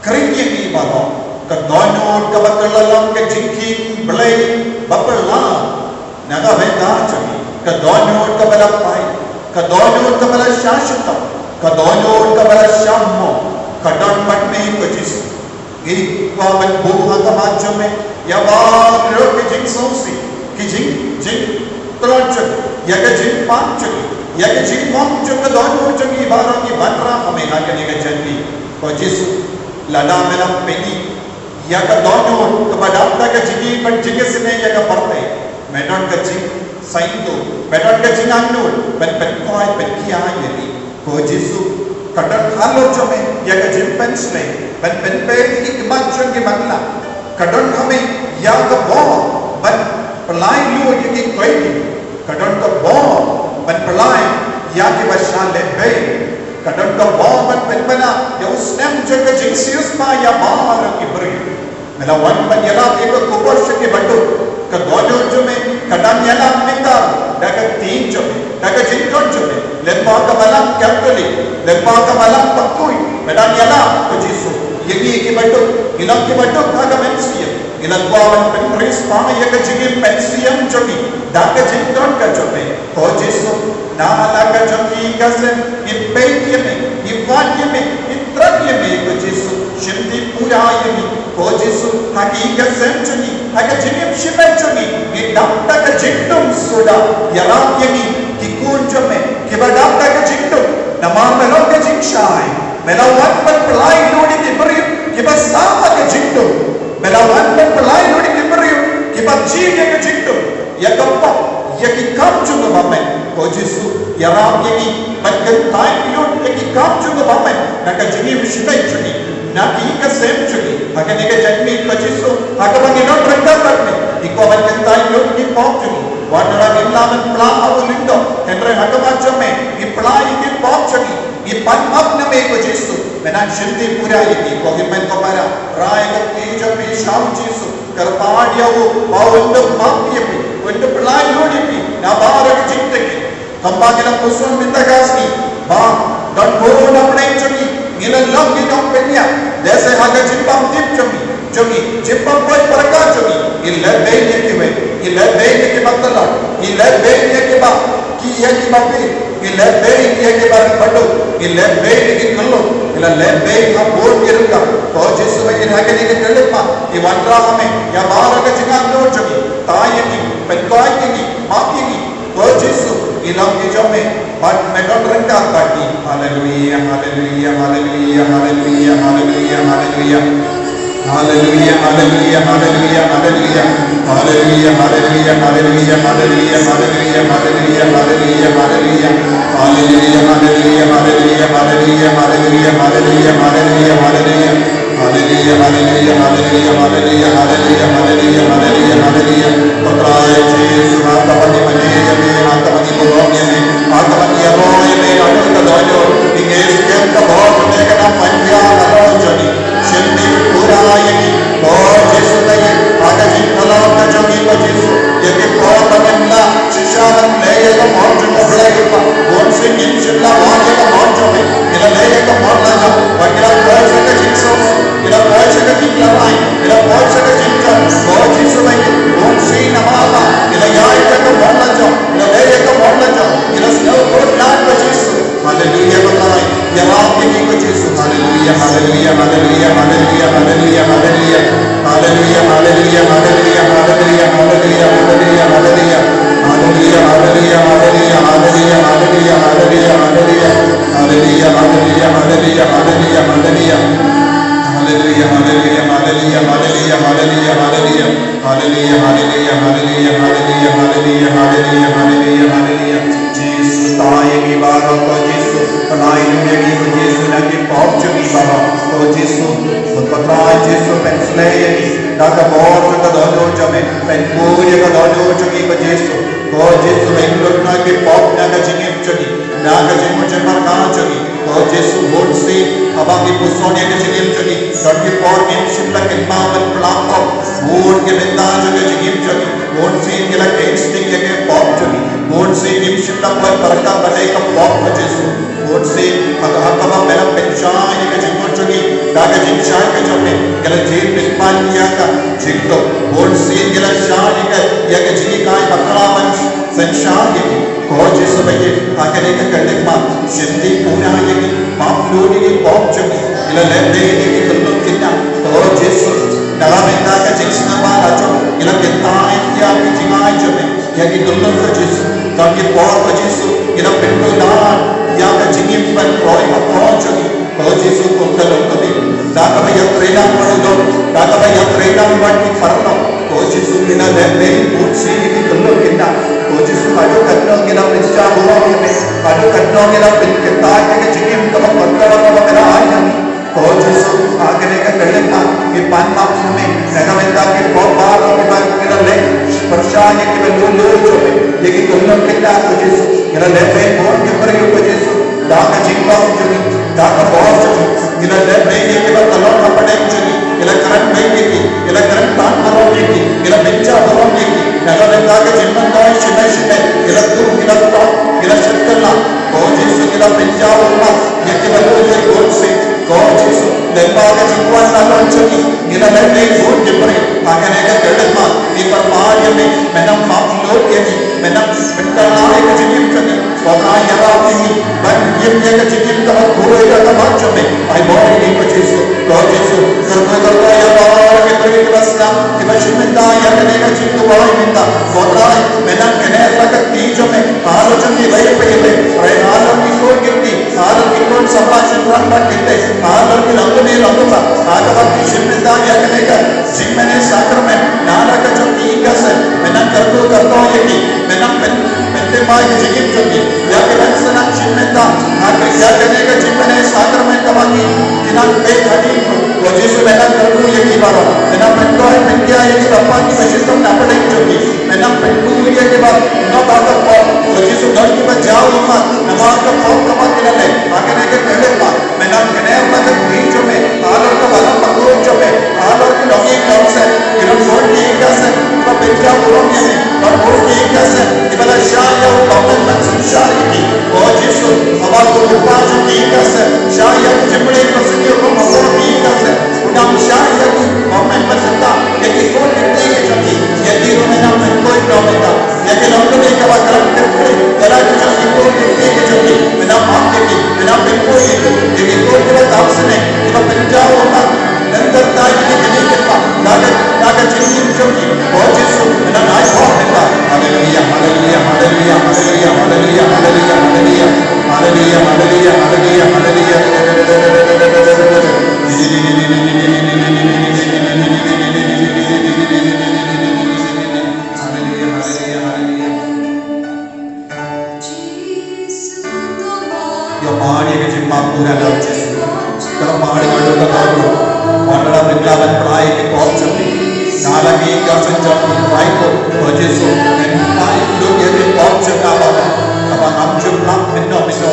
khring ïa ngi baroh. Ka dohnud kaba kylla long ka jingkheiñ Blei ba phylla na ka bynta jong ngi. Ka dohnud kaba la paid. Ka dohnud kaba la shah shitom. Ka dohnud kaba la shah mok. Ka don bad me ko Jisu. Ngi kwah ban buh ha khmat jong me ïa baroh ki jingsngewsih, ki jing, jingtlot jong ngi, ïa ka jingpang jong ngi, ïa ka jingmong jong ka dohnud jong ngi baroh ngi wanrah ha me ha kane ka janmiet. Ko Jisu, lada me la pyni ïa ka dohnud kaba dap da ka jingïeit bad jingïaseng ïa ka pyrthei, me don ka jingsaiñdur, me don ka jingangnud ban pynkoit pynkhiah ïa ngi. Ko Jisu, ka don halor jong me ïa ka jingpynshlei ban pynpeit ïa ki khmat jong ki manla. Ka don ha me ïa ka bor ban pynlait lut ïa ki koit. Ka don ka bor ban pynlait ïa kiba shah lehbeiñ. Ka don ka bor ban pynbna ïa u snem jong ka jingsiewspah ïa baroh ki briew. Me la wan ban ïalap ïa ka khubor sha ki baduk. Ka dohnud jong me ka dang ïalap mynta da ka ktien jong me, da ka jingkren jong me, lyngba ka Balang Katholik, lyngba ka Balang Bakhuid, me dang ïalap, ko Jisu, ïa ngi ki baduk. Ngi long ki baduk ha ka mynsiem. Ngi la kwah ban pynriewspah ïa ka jingim mynsiem jong ngi da ka jingkren ka jong me. Ko Jisu, na la ka jong ki ka sem, ngi peit ïa me, ngi wad ïa me, ngi thrang ïa me, ko Jisu, shim ti pura ïa ngi, ko Jisu, ha ki ka sem jong ngi, ha ka jingim shimet jong ngi, ngi dap da ka jingdum suda, ïarap ïa ngi, ki khun jong me, kiba dap da ka jingdum, namar me long ka jingshai, me la wan ban pynlait lut ïa ki briew, kiba sah ha ka jingdum, me la wan ban pynlait lut ïa ki briew, kiba jied ïa ka jingdum, ïa ka pop, ïa ki kam jong ka bymman, ko Jisu, ïarap ïa ngi, ban kyntait lut ïa ki kam jong ka bymman, na ka jingim shimet jong ngi, na ki ka sem jong ngi, ha kane ka janmiet ko Jisu, ha kaba ngi don ryngkat bad me, ngi kwah ban kyntait lut ïa ki pop jong ngi, wat la ngim lah ban pynlah ha u lyngdoh, hynrei ha khmat jong me, ngi pynlah ïa ki pop jong ngi, ngi pan ap na me ko Jisu, me nang shim ti pura ïa ngi, ko Hynmen ko Para, rai ka kti jong me sha u Jisu, kyrpad ïa u, ba un dup map ïa phi, un dup pynlait lut ïa phi, na baroh ki jingtngit. Kumba ngi la pyrshang mynta ka sngi, ba don bun na pdeng jong ngi, ngi la long ki nongpynïap, lehse ha ka jingbym tip jong ngi, jong ngi, jingbym poi pyrkhat jong ngi, ngi lehbeiñ ïa kiwei, ngi lehbeiñ ïa kiba tlot, ngi lehbeiñ ïa kiba, ki ïa kiba phi, ngi lehbeiñ ïa kiba baduk, ngi lehbeiñ ïa ki khyllung, ngi la lehbeiñ ha bun ki ryngkat. Ko Jisu, ba ngi ha kane ka khyllipmat, ngi wanrah ha me ïa baroh ka jingangnud jong ngi, tai ïa ngi, pynkoit ïa ngi, map ïa ngi, Ko Jisu, ngi long ki jong me, bad me don ryngkat bad ngi. Haleluia, haleluia, haleluia, haleluia, haleluia, haleluia. Haleluia, haleluia, haleluia, haleluia. Haleluia, haleluia, haleluia, haleluia, haleluia, haleluia, haleluia, haleluia. Haleluia, haleluia, haleluia, haleluia, haleluia, haleluia, haleluia, haleluia. Haleluia, haleluia, haleluia, haleluia, haleluia, haleluia, haleluia, haleluia. Ko Trai Jisu, nga tang ba ngi mane ïa me, nga tang ba ngi burom ïa me, nga tang ba ngi ïaroh ïa me, ïa me ka dohnud, ngi ngeit skhem ka bor jong me ka nang pynïar halor jong ngi. Shim pura ïa ngi, ko Jisu, ïa ka jingpynlong ka jong ngi ko Jisu, ïa ki por ba ngim lah shisha ban leh ïa ka mon jong U Blei Kpa. Bun sien ngim shym la wan ïa ka mon jong me. Ngi la leh ïa ka mon la jong, bad ngi la poi sha ka jingsuk, ngi la poi sha ka jingkhlaiñ, ngi la poi sha ka jingkhlaiñ. Ko Jisu, bun sien namar ba ngi la ïaid ïa ka mon la jong, ngi la leh ïa ka mon la jong, ngi la sngewthuh ïa ko Jisu. Haleluia, ko Trai. Ïarap ïa ngi ko Jisu. Haleluia, haleluia, haleluia, haleluia, haleluia, haleluia. Haleluia, haleluia, haleluia, haleluia, haleluia, haleluia, haleluia. Haleluia, haleluia, haleluia, haleluia, haleluia, haleluia, haleluia. Haleluia, haleluia, haleluia, haleluia, haleluia. Haleluia, haleluia, haleluia, haleluia, haleluia, haleluia. Haleluia, haleluia, haleluia, haleluia, haleluia, haleluia, haleluia, haleluia. Jisu, tai ïa ngi baroh ko Jisu, pynlait ïa ngi ko Jisu na ki pop jong ngi baroh ko Jisu. Ko Trai Jisu, pynshlei ïa ngi da ka bor jong ka dohnud jong me, pynbun ïa ka dohnud jong ngi ko Jisu. Ko Jisu, ïeit lut na ki pop na ka jingim jong ngi, na ka jingmut jingpyrkhat jong ngi. Ko Jisu, bun sien haba ngi puson ïa ka jingim jong ngi, don ki por ngim shym la kynmaw ban pynlong pop. Bun ki bynta jong ka jingim jong ngi, bun sien ngi la kynstad ïa ki pop jong ngi. Bun sien ngim shym la poi pyrkhat ban leh ka pop ko Jisu. Bun sien haba, haba me la pynshai ïa ka jingmut jong ngi da ka jingshai ka jong me, ngi la jied pynban ïa ka jingduk. Bun sien ngi la shai ïa ka, ïa ka jingïakhun bakla ban synshar ïa ngi. Ko Jisu ba ïeit, ha kane ka khyllipmat, shim pura ïa ngi, map lut ïa ki pop jong ngi, ngi la leh beiñ ïa ki khyllung khynnah. Ko Jisu, na ka bynta ka jingsngewbha la jong, ngi la kyntait ïa ki jingai jong me, ïa ki khyllung ko Jisu, don ki por ko Jisu, ngi la pynduh ïa ka jingim ban roi ha pop jong ngi. Ko Jisu kum ka long ka dei. Da kaba ïatrei nang bad u don, da kaba ïatrei nang bad ki paralok. Ko Jisu ngi la leh beiñ bun sien ïa ki khyllung khynnah. Ko Jisu haduh katno ngi la pynshah burom ïa me. Haduh katno ngi la pynkyntait ïa ka jingim kaba kordor kaba me la ai ïa ngi. Ko Jisu ha kane ka khyllipmat ngi pan map ïa me. Na ka bynta ki pop baroh kiba ngi la leh pyrshah ïa kiba lulul jong me. Ïa ki khyllung khynnah ko Jisu. Ngi la leh beiñ bun ki briew ko Jisu. Da ka jinglong jong ngi, da ka bor jong ngi, ngi la leh beiñ ïa kiba ka long hapdeng jong ngi, ngi la kren beiñ ïa ki, ngi la kren ban burom ïa ki, ngi la pynjah burom ïa ki, na ka bynta ka jingmyntoi shimei shimei, ngi la tuh, ngi la tuh, ngi la sheptieng la, ko Jisu ngi la pynjah burom ïa kiba lulul bun sien, ko Jisu, lyngba ka jingwan nalor jong ngi, ngi la leh beiñ bun ki briew, ha kane ka khyllipmat, ngi pyrshah ïa me, me nang map lut ïa ngi, me nang pynkylla ïa ka jingim jong ngi. Ko Trai ïarap ïa ngi ban im ïa ka jingim kaba khuid da ka bor jong me. Ai bor ïa ngi ko Jisu, ko Jisu. Kyrkhu kyrkhu ïa baroh ki briew kiba sngap, kiba shim bynta ïa kane ka jingduwai mynta. Ko Trai, me nang kynnoh ïa ka kti jong me halor jong ngi iwei pa iwei. Trai halor ki khun ki kti, halor ki khun samla shynrang bad ki kti, halor ki longkmie longkpa, ha kaba ki shim bynta ïa kane ka jingmane sakramen, na la ka jong ki ïing ka sem, me nang kyrkhu kyrkhu ïa ki, me nang pyn, pynthymmai ka jingim jong ki, ïa ki ban sa nang shim bynta ha ka, ïa kane ka jingmane sakramen kaba ki, ki nang peit hadien, ko Jisu me nang kyrkhu ïa ki baroh, me nang pynkhuid pyndiah ïa ki bapan kiba shitom na pdeng jong ki, me nang pynbun ïa ki ba, na ka pop, ko Jisu don kiba jaw ummat, namar ka pop kaba ki la leh, ha kane ka khyllipmat. Me nang kynnoh ïa ka kti jong me halor ka balang bakhuid jong me, halor ki longïing longsem, ki nongshun ki ïing ka sem, kiba pynjah burom ïa me, ba bun ki ïing ka sem, kiba la shah ïa u bymman ban synshar ïa ki. Ko Jisu, haba u kpa jong ki ïing ka sem u shah ïa ki jingpynlong ka sniew kum u bor ki ïing ka sem, u dang shah ïa u bymman ban synshar ïa ki khun ki kti ki jong ki, ïa ki ruh me nang pynkhuid noh mynta. Ïa ki longkmie kiba kren kynthei, ïa la ki jong ki khun ki kti ki jong ki, me nang map ïa ki, me nang pynkhuid ïa ki, ïa ki khun kiba tam snem, kiba pynjaw ummat, nangta ïa ki kmie ki kpa, na ka, na ka jingim jong ki, ko Jisu, me nang ai bor mynta. Haleluia, haleluia, haleluia, Ïa ma ngi ka jingmap pura da u Jisu. Ka ma ngi ka dok ka dok. Wat la pynkylla ban pynlait ki pop jong ngi. Na la ngi ka seng jong ngi pynlait ko. Ko Jisu, pynlait lut ïa ki pop jong nga ba. Kaba ngam ju pynlait mynno mynno.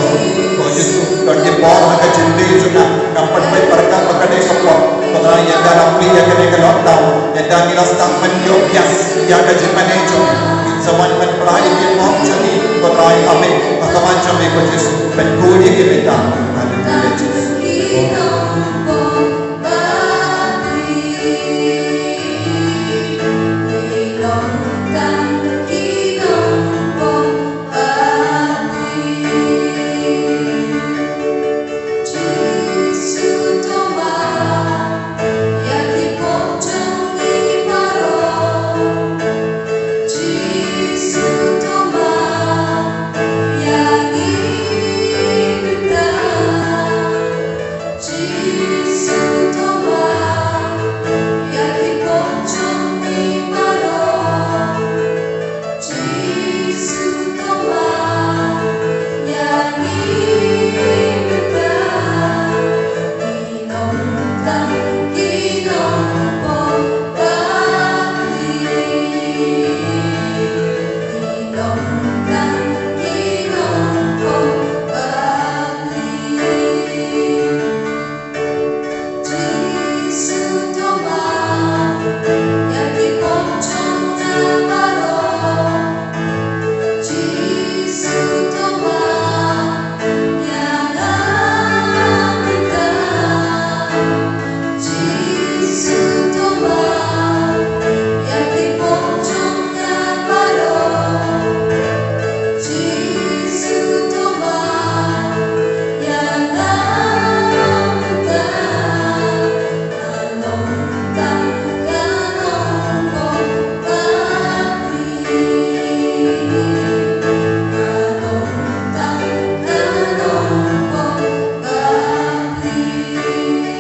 Ko Jisu, don ki por ha ka jingim jong nga. Ngam pat pynbeit bad ka ba ka dei ka pop. Ko Trai ïa da la plie ïa ka dei ka lockdown. Ïa da ngi la stad ban ïoh biang. Ïa ka jingmane jong ngi. Sa wan ban pynlait ïa ki pop jong ngi. Ko Trai ha ka mon jong ngi ko Jisu. Pynkup ïa ki bynta. Haleluya, Jisu.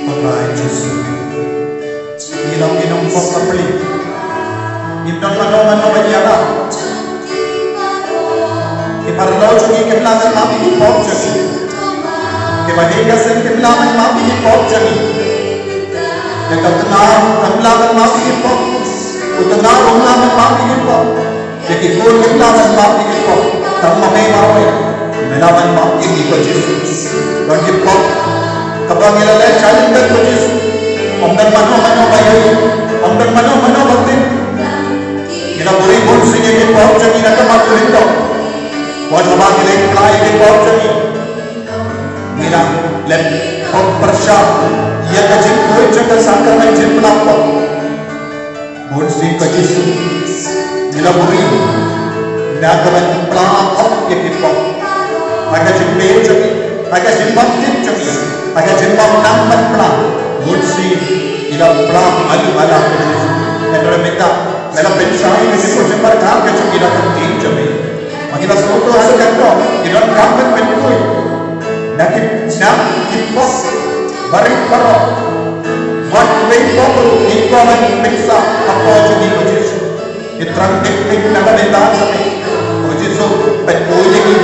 Ko Trai Jisu. Ngi long ki nongpop ka pli. Ngim don mano mano ban ïarap. Ki paralok jong ngi kim lah ban map ïa ki pop jong ngi. Ki badei ka seng kim lah ban map ïa ki pop jong ngi. Ïa ka tnga kam lah ban map ïa ki pop. U tnga um lah ban map ïa ki pop. Ïa ki khun kim lah ban map ïa ki pop. Tang ma me marwei me lah ban map ïa ki, ko Jisu. Don ki pop kaba ngi la leh shai lyndet, ko Jisu. Ym don mano mano ba ïohi, ym don mano mano ba tip. Ngi la buhrieh bunsien ïa ki pop jong ngi na ka mat ka lyngdoh. Wat haba ngi leh pynlait ïa ki pop jong ngi, ngi la leh pop pyrshah ïa ka jingkhuid jong ka sakramen jingpynlap pop. Bunsien, ko Jisu, ngi la buhrieh na ka ban pynlap ïa ki pop ha ka jingpeit jong ngi, ha ka jingbymtip jong ngi, ha ka jingbymnang ban pynlap. Bunsien ngi la pynlap alu ala, ko Jisu. Hynrei mynta me la pynshai ïa ka jingkhuid jingpyrkhat ka jong ngi da ka ktien jong me. Ma ngi la sngewthuh haduh katno ngi donkam ban pynkuid na ki, na ki pop barit baroh. Wat wei pop ruh ngi kwah ban pynshai hapoh jong ngi, ko Jisu. Ngi thrang dik dik na ka bynta jong me, ko Jisu. Pynkuid ïa ngi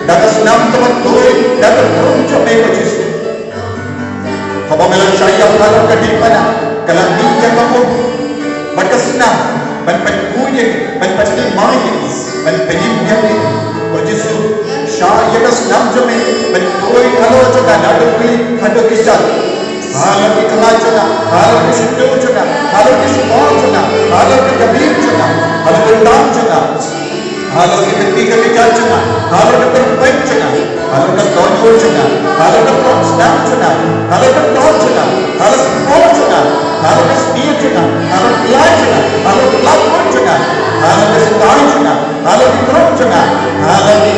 da ka snam kaba tuid da ka khun jong me, ko Jisu. Haba me la shai ïa ka, ka dei ba na ka la mih ïa ka um bad ka snam ban pynkuid ïa ngi, ban pynlehmai ïa ngi, ban pynïap ïa ngi. Ko Jisu, shai ïa ka snam jong me ban tuid halor jong nga naduh kli haduh kjat. Halor ki khlaiñ jong nga, halor ki shyntur jong nga, halor ki shyntur jong nga, halor ki kbir jong nga, halor ki dang jong nga. Halor ki kti ka kjat jong nga, halor ka tyrpeng jong nga, halor ka dohnud jong nga, halor ka tong sdang jong nga, halor ka dohnud jong nga, halor ka por jong nga, halor ka snieh jong nga, halor ka lai jong nga, halor ka lap jong nga, halor ka stai jong nga, halor ki krong jong nga, halor ki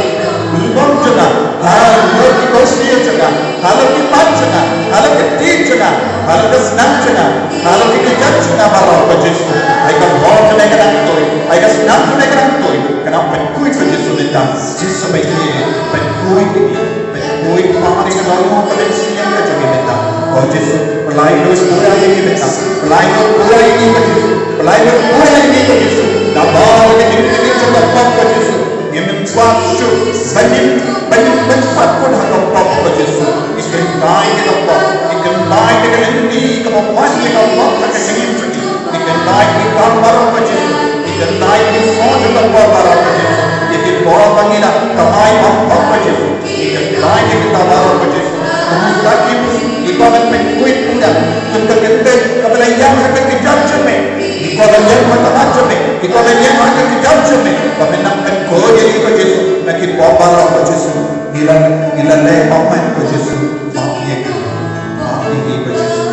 lubong jong nga, halor ki korsngi jong nga, halor ki pan jong nga, halor ki kti jong nga, halor ka snam jong nga, halor ki kjat jong nga baroh, ko Jisu. Ai ka bor jong me ka dang tuid, ai ka snam jong me ka dang tuid. Ka dang pynkuid, ko Jisu, mynta. Jisu, pynkuid, pynkuid, pynkuid. Pynkuid pari ka dohnud ka mynsiem ka jong ngi mynta. Ko Jisu, pynlait lut pura ïa ngi mynta. Pynlait lut pura ïa ngi, ko Jisu. Pynlait lut pura ïa ngi, ko Jisu. Da baroh ki jingkit jong ka pop, ko Jisu. Ngim kwah shuh ban im, ban im, ban sat pun ha ka pop. Ko Jisu, ngi la, ngi la leh bymman ko Jisu, map ïa ngi, map ïa ngi ko Jisu.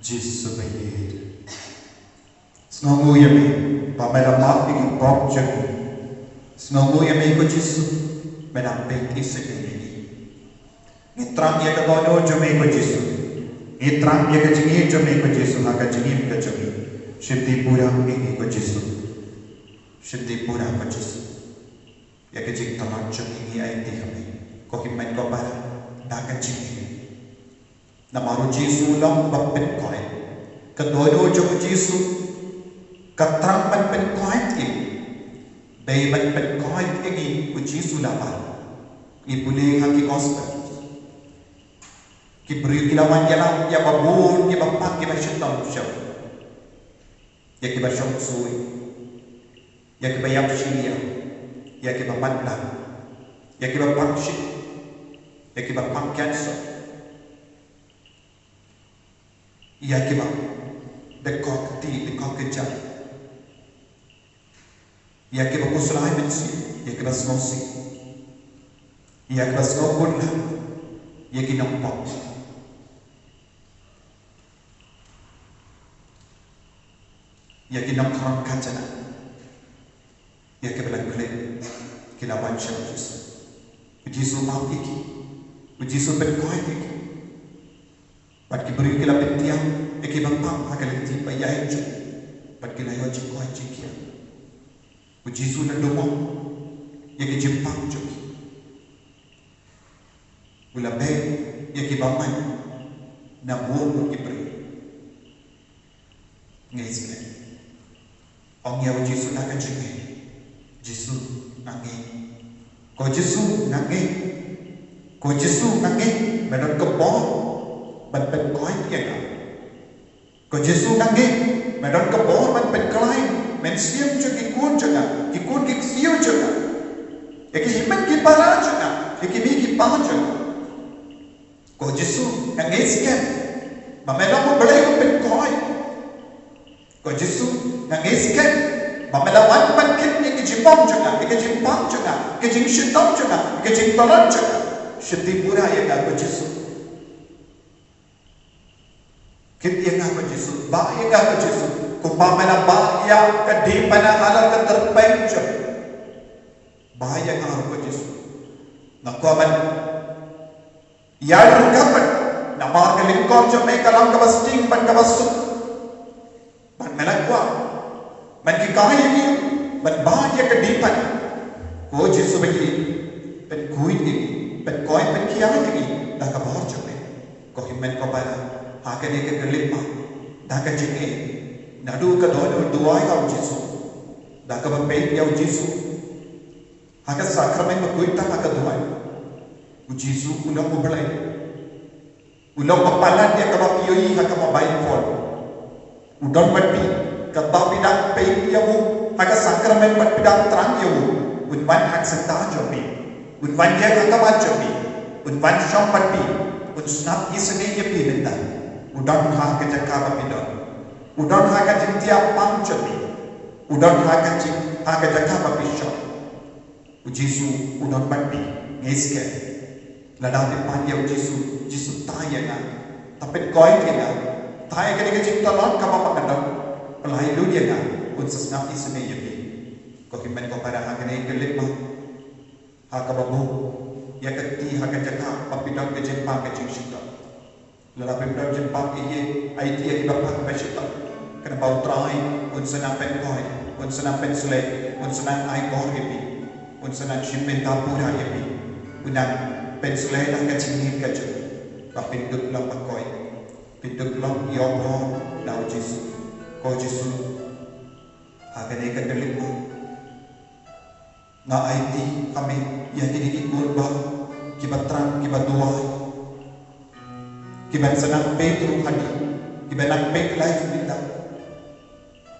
Jisu ba ïeit. Sngewnguh ïa me ba me la map ïa ki pop jong ngi. Sngewnguh ïa me ko Jisu, me nang peit isynei ïa ngi. Ngi thrang ïa ka dohnud jong me ko Jisu. Ngi thrang ïa ka jingïeit jong me ko Jisu ha ka jingim ka jong ngi. Shim dei pura ïa ngi ko Jisu. Shim dei pura ko Jisu. Ïa ka jingtlot jong ngi ngi aiti ha me. Ko Hynmen ko Para, da ka jingïeit. Namar u Jisu u long uba pynkoit. Ka dohnud jong u Jisu ka thrang ban pynkoit ïa ngi. Dei ban pynkoit ïa ngi u Jisu laba. Ngi pule ha ki gospel. Ki briew ki la wan ïalam ïa ba bun, ïa ba pang, ïa ba shitom shop. Ïa ki ba shong sui. Ïa ki ba ïap shiliang. Ïa ki ba matlah. Ïa ki ba pang shit. Ïa ki ba pang cancer. Ïa ki ba dei kok kti, dei kok kjat. Ïa ki ba khuslai mynsiem, ïa ki ba sngewsih. Ïa ki ba sngew khuslai, ïa ki nongpop. Ïa ki nongkhrong khajana. Ïa ki ba la klet, ki la wan sha u Jisu. U Jisu map ïa ki. U Jisu pynkoit ïa ki. Bad ki briew ki la pyntiang ïa ki ba pang ha ka lynti ba ïaid jong ki. Bad ki la ïoh jingkoit jingkhiah. U Jisu u la duh ïa ki jingpang jong ki. U la beh ïa ki bymman na bun bun ki briew. Ngeit skhem. Ong ïa u Jisu da ka jingngeit. Jisu, nga ngeit. Ko Jisu, nga ngeit. Ko Jisu, nga ngeit. Me don ka bor ban pynkoit ïa nga. Ko Jisu, nga ngeit. Me don ka bor ban pynkylla mynsiem jong ki khun jong nga, ki khun ki ksiew jong nga, ïa ki hynmen ki para jong nga, ïa ki mei ki pa jong nga. Ko Jisu, nga ngeit skhem ba me long U Blei u pynkoit. Ko Jisu, nga ngeit skhem ba me la wan ban kit ïa ki jingbam jong nga, ïa ki jingpang jong nga, ïa ki jingshitom jong nga, ïa ki jingtlot jong nga. Shim dei pura ïa nga ko Jisu. Kit ïa nga ko Jisu, bah ïa nga ko Jisu. Kumba me la bah ïa ka diengphna halor ka tyrpeng jong me. Bah ïa nga ko Jisu. Nga kwah ban ïaid ryngkat bad, namar ka lyngkor jong me ka long kaba sting bad kaba suk. Bad me la kwah ban hikai ïa ngi ban bah ïa ka diengphna. Ko Jisu ba ïeit, pynkhuid ïa ngi, pynkoit pynkhiah ïa ngi da ka bor jong me. Ko Hynmen ko Para, ha kane ka khyllipmat, da ka jingngeit, naduh ka dohnud duwai ha u Jisu, da kaba peit ïa u Jisu ha ka sakramen bakhuid tam ha ka duwan. U Jisu u long U Blei. U long ba palat ïa kaba phi ïohi ha ka mobile phone. U don bad phi. Kata phi dang peit ïa u ha ka sakramen bad phi dang thrang ïa u, un wan ha ka syndah jong phi. Un wan ïeng ha ka mat jong phi. Un wan shong bad phi. Un sngap isynei ïa phi mynta. U don ha ka jaka ba phi don. U don ha ka jingthiah pang jong phi. U don ha ka jing, ha ka jaka ba phi shong. U Jisu u don bad phi, ngeit skhem. Lada phi pan ïa u Jisu, Jisu, tai ïa nga. Te pynkoit ïa nga. Tai ïa kane ka jingtlot kaba nga don. Pynlait lut ïa nga. Un sa sngap isynei ïa phi. Ko Hynmen ko Para, ha kane ka khyllipmat, ha kaba buh ïa ka kti ha ka jaka ba phi don ka jingpang ka jingshitom. Lada phim don jingpang, ïa, aiti ïa kiba pang ba shitom. Khnang ba U Trai un sa nang pynkoit, un sa nang pynsleh, un sa nang ai bor ïa phi, un sa nang shim bynta pura ïa phi. Un nang pynsleh da ka jingngeit ka jong phi ba phin dup long ba koit, phin dup long ïoh bor na U Jisu. Ko Jisu, ha kane ka khyllipmat, nga aiti ha me ïa kine ki khun ba, kiba thrang, kiba duwai, kiban sa nang peit ruh ha me, kiban nang peit live mynta.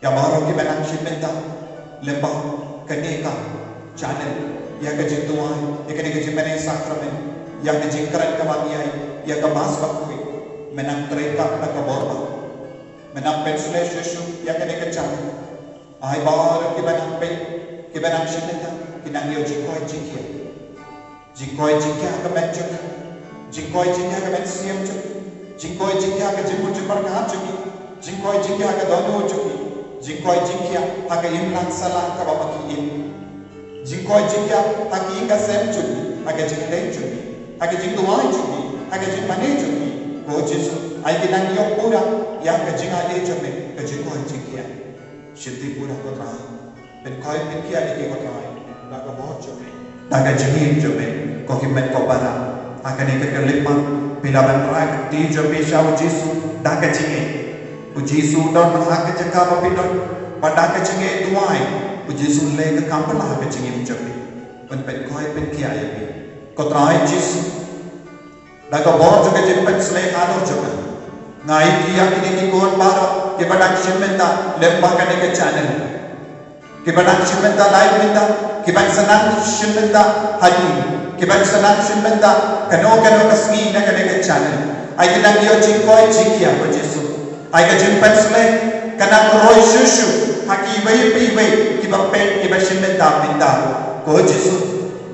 Ïa baroh kiban nang shim mynta lyngba kane ka channel, ïa ka jingduwai, ïa kane ka jingmane sakramen, ïa ka jingkren kaba ïai, ïa ka Mass bakhuid. Men nang trei kam da ka bor ba, men nang pynshlei shuh shuh ïa kane ka jingmane. Ai baroh kiba nang peit, kiba nang shim bynta, ki nang ïoh jingkoit jingkhiah. Jingkoit jingkhiah ha ka met jong ki, jingkoit jingkhiah ha ka mynsiem jong ki, jingkoit jingkhiah ha ka jingmut jingpyrkhat jong ki, jingkoit jingkhiah ha ka dohnud jong ki, jingkoit jingkhiah ha ka imlang sahlang kaba ma ki im, jingkoit jingkhiah ha ki ïing ki sem jong ki, ha ka jingïadei jong ki, ha ka jingduwai jong ki, ha ka jingmane jong ki. Ko Jisu, ai ki nang ïoh pura ïa ka jingaiei jong me, ka jingkoit jingkhiah. Shim ti pura, ko Trai. Pynkoit pynkhiah ïa ki, ko Trai, da ka bor jong me, da ka jingim jong me. Ko hynmen ko para, ha kane ka khyllipmat phi la ban rah ka kti jong phi sha u Jisu da ka jingngeit. U Jisu u don ha ka jaka ba phi don, bad da ka jingngeit duwai, u Jisu un leh ka kam phylla ha ka jingim jong phi. Un pynkoit pynkhiah ïa phi, ko Trai Jisu. Da ka bor jong ka jingpynshlei halor jong ka, nga ai ïa kine ki khun baroh kiba nang shim bynta lyngba kane ka channel, kiba nang shim bynta live mynta, kiba sa nang shim bynta hadien, kiba sa nang shim bynta kano kano ka sngi na kane ka channel. Ai ki nang ïoh jingkoit jingkhiah, ko Jisu. Ai ka jingpynshlei ka nang roi shuh shuh ha kiwei pa iwei kiba peit, kiba shim bynta mynta, ko Jisu.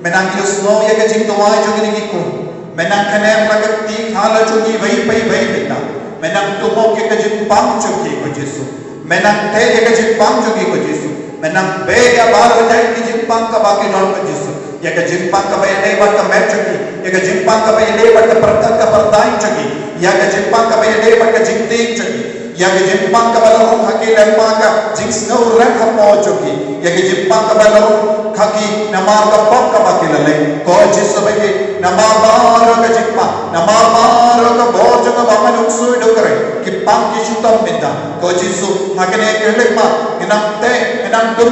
Men nang ïohsngew ïa ka jingduwai jong kine ki khun. Men nang kynnoh la ka kti halor jong kiwei pa iwei mynta. Men nang duh ïa ka jingpang jong ki, ko Jisu. Men nang teh ïa ka jingpang jong ki, ko Jisu. Men nang beh ïa baroh jait ki jingpang kaba ki don, ko Jisu. Ïa ka jingpang kaba ïadei bad ka met jong ki, ïa ka jingpang kaba ïadei bad ka pyrthat ka pyrthai jong ki, ïa ka jingpang kaba ïadei bad ka jingtieng jong ki, ïa ka jingpang kaba la rung ha ki lyngba ka jingsngewrem hapoh jong ki, ïa ka jingpang kaba la rung ha ki namar ka pop kaba ki la leh. Ko Jisu, ba ki namar baroh ka jingpang, namar baroh ka bor jong ka ba man u ksuid u kren, ki pang ki shitom mynta. Ko Jisu, ha kane ka khyllipmat ngi nang teh, ngi nang duh,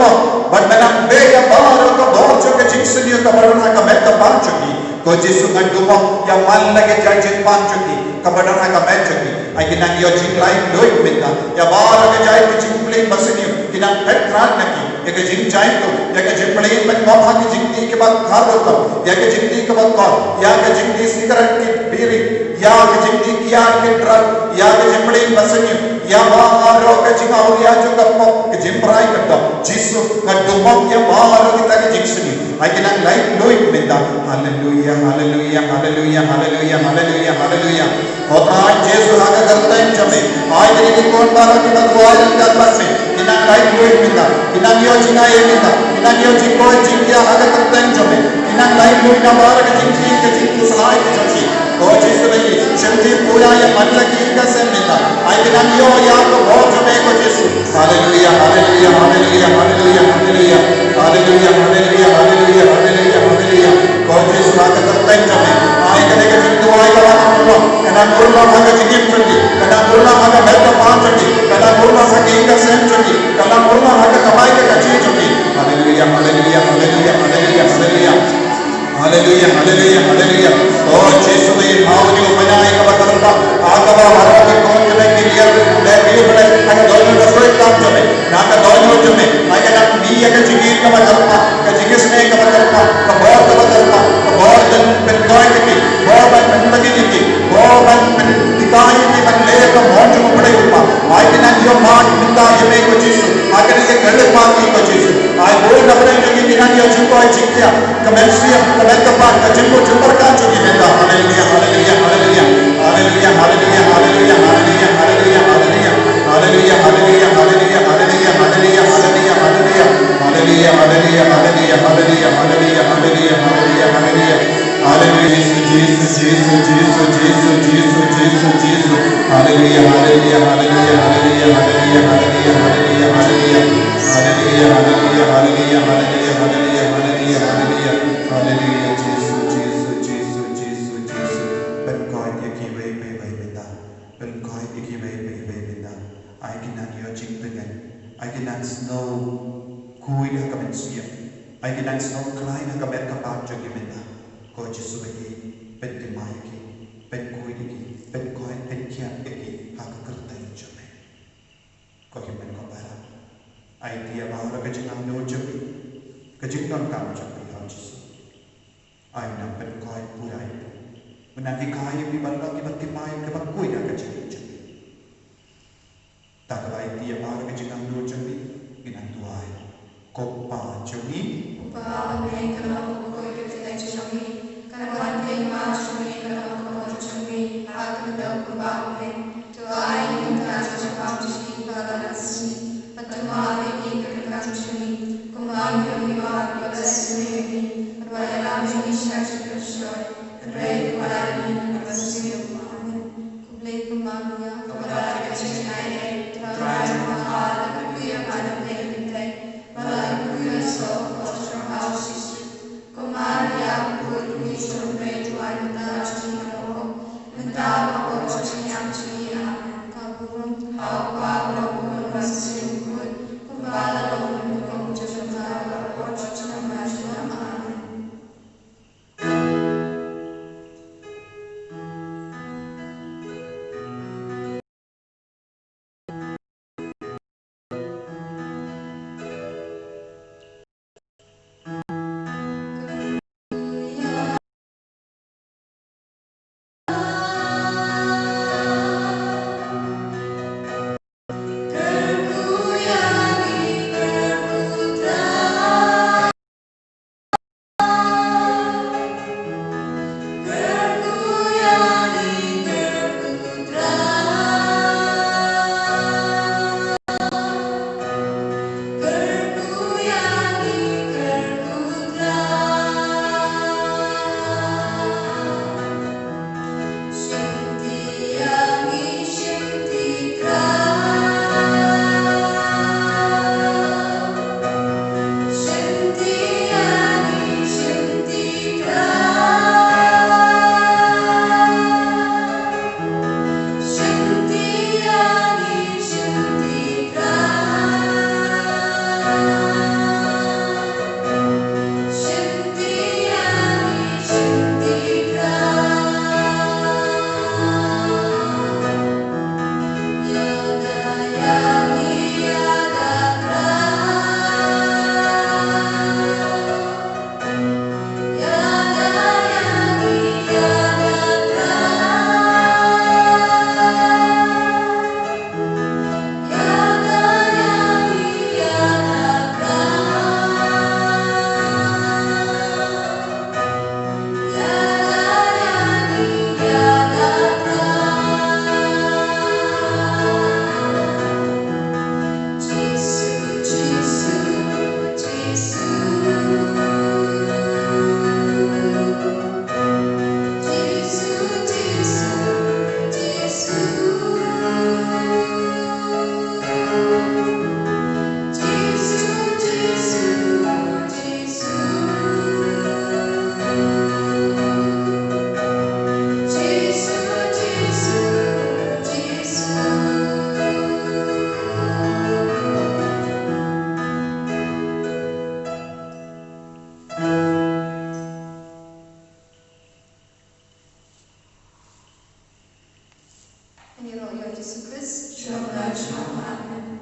bad ngi nang beh ïa baroh ka bor jong ka jingsniew kaba don ha ka met ka pang jong ki. Ko Jisu, ngi duh ïa man la ka jait jingpang jong ki kaba don ha ka met jong ki. Ai ki nang ïoh jinglaitluid mynta ïa baroh ka jait ka jingplie basniew ki nang peit khrat na ki, ïa ka jingjaiñtuh, ïa ka jingplie ban ngop ha ki jingtih kiba kharduh, ïa ka jingtih kaba kor, ïa ka jingtih sikret ki biri, ïa ka jingtih kiad ki drug, ïa ka jingplie basniew, ïa baroh ka jingawria jong ka pop, ka jingprai ka dok. Jisu, ngi duh ïa baroh kita ki jingsniew. Ai ki nang laitluid mynta. Haleluia, haleluia, haleluia, haleluia, haleluia, haleluia. Ko Trai Jisu, ha ka kyrteng jong me, ai kine ki khun baroh kiba duwai ryngkat bad me, ki nang laitluid mynta, ki nang ïoh jingaiei mynta, ki nang ïoh jingkoit jingkhiah ha ka kyrteng jong me, ki nang laitluid na baroh ka jingtih ka jingkhuslai ka jong ki. Ko Jisu, ba ki shim ti pura ïa man la ki ïing ka sem mynta, ai ki nang ïoh ïa ka bor jong me, ko Jisu. Haleluia, haleluia, haleluia, haleluia, haleluia. Haleluia, haleluia, haleluia, haleluia, haleluia. Ko Jisu, ha ka kyrteng jong me, ai kane ka jingduwai ka la nang urlong, ka nang urlong ha ka jingim jong ki, ka nang urlong ha ka met ka pang jong ki, ka nang urlong ha ki ïing ka sem jong ki, ka nang urlong ha ka kamai ka kajih jong ki. Haleluia, haleluia, haleluia, haleluia, haleluia. Haleluia, haleluia, haleluia. O Jisu, ngi pynpaw ïa u bnai kaba kyrpang, ha kaba baroh ki khun jong me ki riam, leh riam, leh ha ka dohnud ka soi klam jong me, na ka dohnud jong me, ai ka nang mih ïa ka jingïeit kaba kyrpang, ka jingisynei kaba kyrpang, ka bor kaba kyrpang, ka bor ban pynkoit ïa ki, bor ban pynbeit ïa ki, bor ban pynhikai ïa ki ban leh ïa ka mon jong U Blei U Kpa. Ai ki nang ïoh mad mynta ïa me, ko Jisu. Ai ka nang ïa khlem mad ïa, ko Jisu. Ai bun na pdeng jong ki ki nang ïoh jingkoit jingkhiah, ka mynsiem, ka met ka pang, ka jingmut jingpyrkhat jong ki mynta. Haleluia, haleluia, haleluia. Haleluia, haleluia, haleluia, haleluia, haleluia, haleluia. Haleluia, haleluia, haleluia, haleluia, haleluia, haleluia, haleluia. Haleluia, haleluia, haleluia, haleluia, haleluia, haleluia, haleluia, haleluia. Haleluia, Jisu, Jisu, Jisu, Jisu, Jisu, Jisu, Jisu. Haleluia, haleluia, haleluia, haleluia, haleluia, haleluia, haleluia, haleluia. Haleluia, haleluia, haleluia, haleluia, haleluia, haleluia, haleluia. Haleluia, Jisu, Jisu, Jisu, Jisu, Jisu. Pynkoit ïa kiwei pa iwei mynta. Pynkoit ïa kiwei pa iwei mynta. Ai ki nang ïoh jingtngen. Ai ki nang sngew khuid ha ka mynsiem. Ai ki nang sngew khlaiñ ha ka met ka pang jong ki mynta. Ko Jisu, ba ki pynthymmai ïa ki, pynkhuid ïa ki, pynkoit pynkhiah ïa ki ha ka kyrteng jong me. Ko hynmen ko para, ai ïa baroh ka jingangnud jong phi, ka jingdonkam jong phi ha u Jisu. Ai pura ai pu. Mynta ki kai ïa phi baroh kiba thymmai kiba kuid ha ka jingim jong ngi. Da kaba aiti ïa phi ha ka jingangnud jong ngi, ngin duwai. Ko Pa jong ngi. Uba ha bneng, ka long ka kyrteng jong phi. Kan wan ka hima jong phi, ka long ka mon jong phi ha ka khyndew kumba ha bneng. To ai ïa ngi mynta ka jingpynbeit jong phi ha kane ka sngi. Bad to map ïa ngi ka ryngkat jong ngi, kumba ngi ruh ngi map ïa kiba la sngewsih ïa ngi. Bad wat ïalam ïa ngi sha ka jingpynshoi, hynrei to kylla ïa ngi na kaba sniew. Amen. Khublei Ko Maria, kaba lait ka jingaiei, U Trai u don bad phi, phi dei ha ki khynnah baroh, bad la kyrkhu ïa u trai jong phi u Jisu. Ko Maria, kaba bun kyrkhu, to ai ïa ngi mynta ka jingïaroh, mynta bad ha ka hor jingïap jong ngi. Amen. Ka burom ha U Kpa bad ha U Khun bad ha U Mynsiem Bakhuid, kumba la long mynnyngkong, mynta bad ha ka por jong ngi. Amen. Ngi ïaroh ïa U Jisu Khrist, sha U Trai jong ngi. Amen.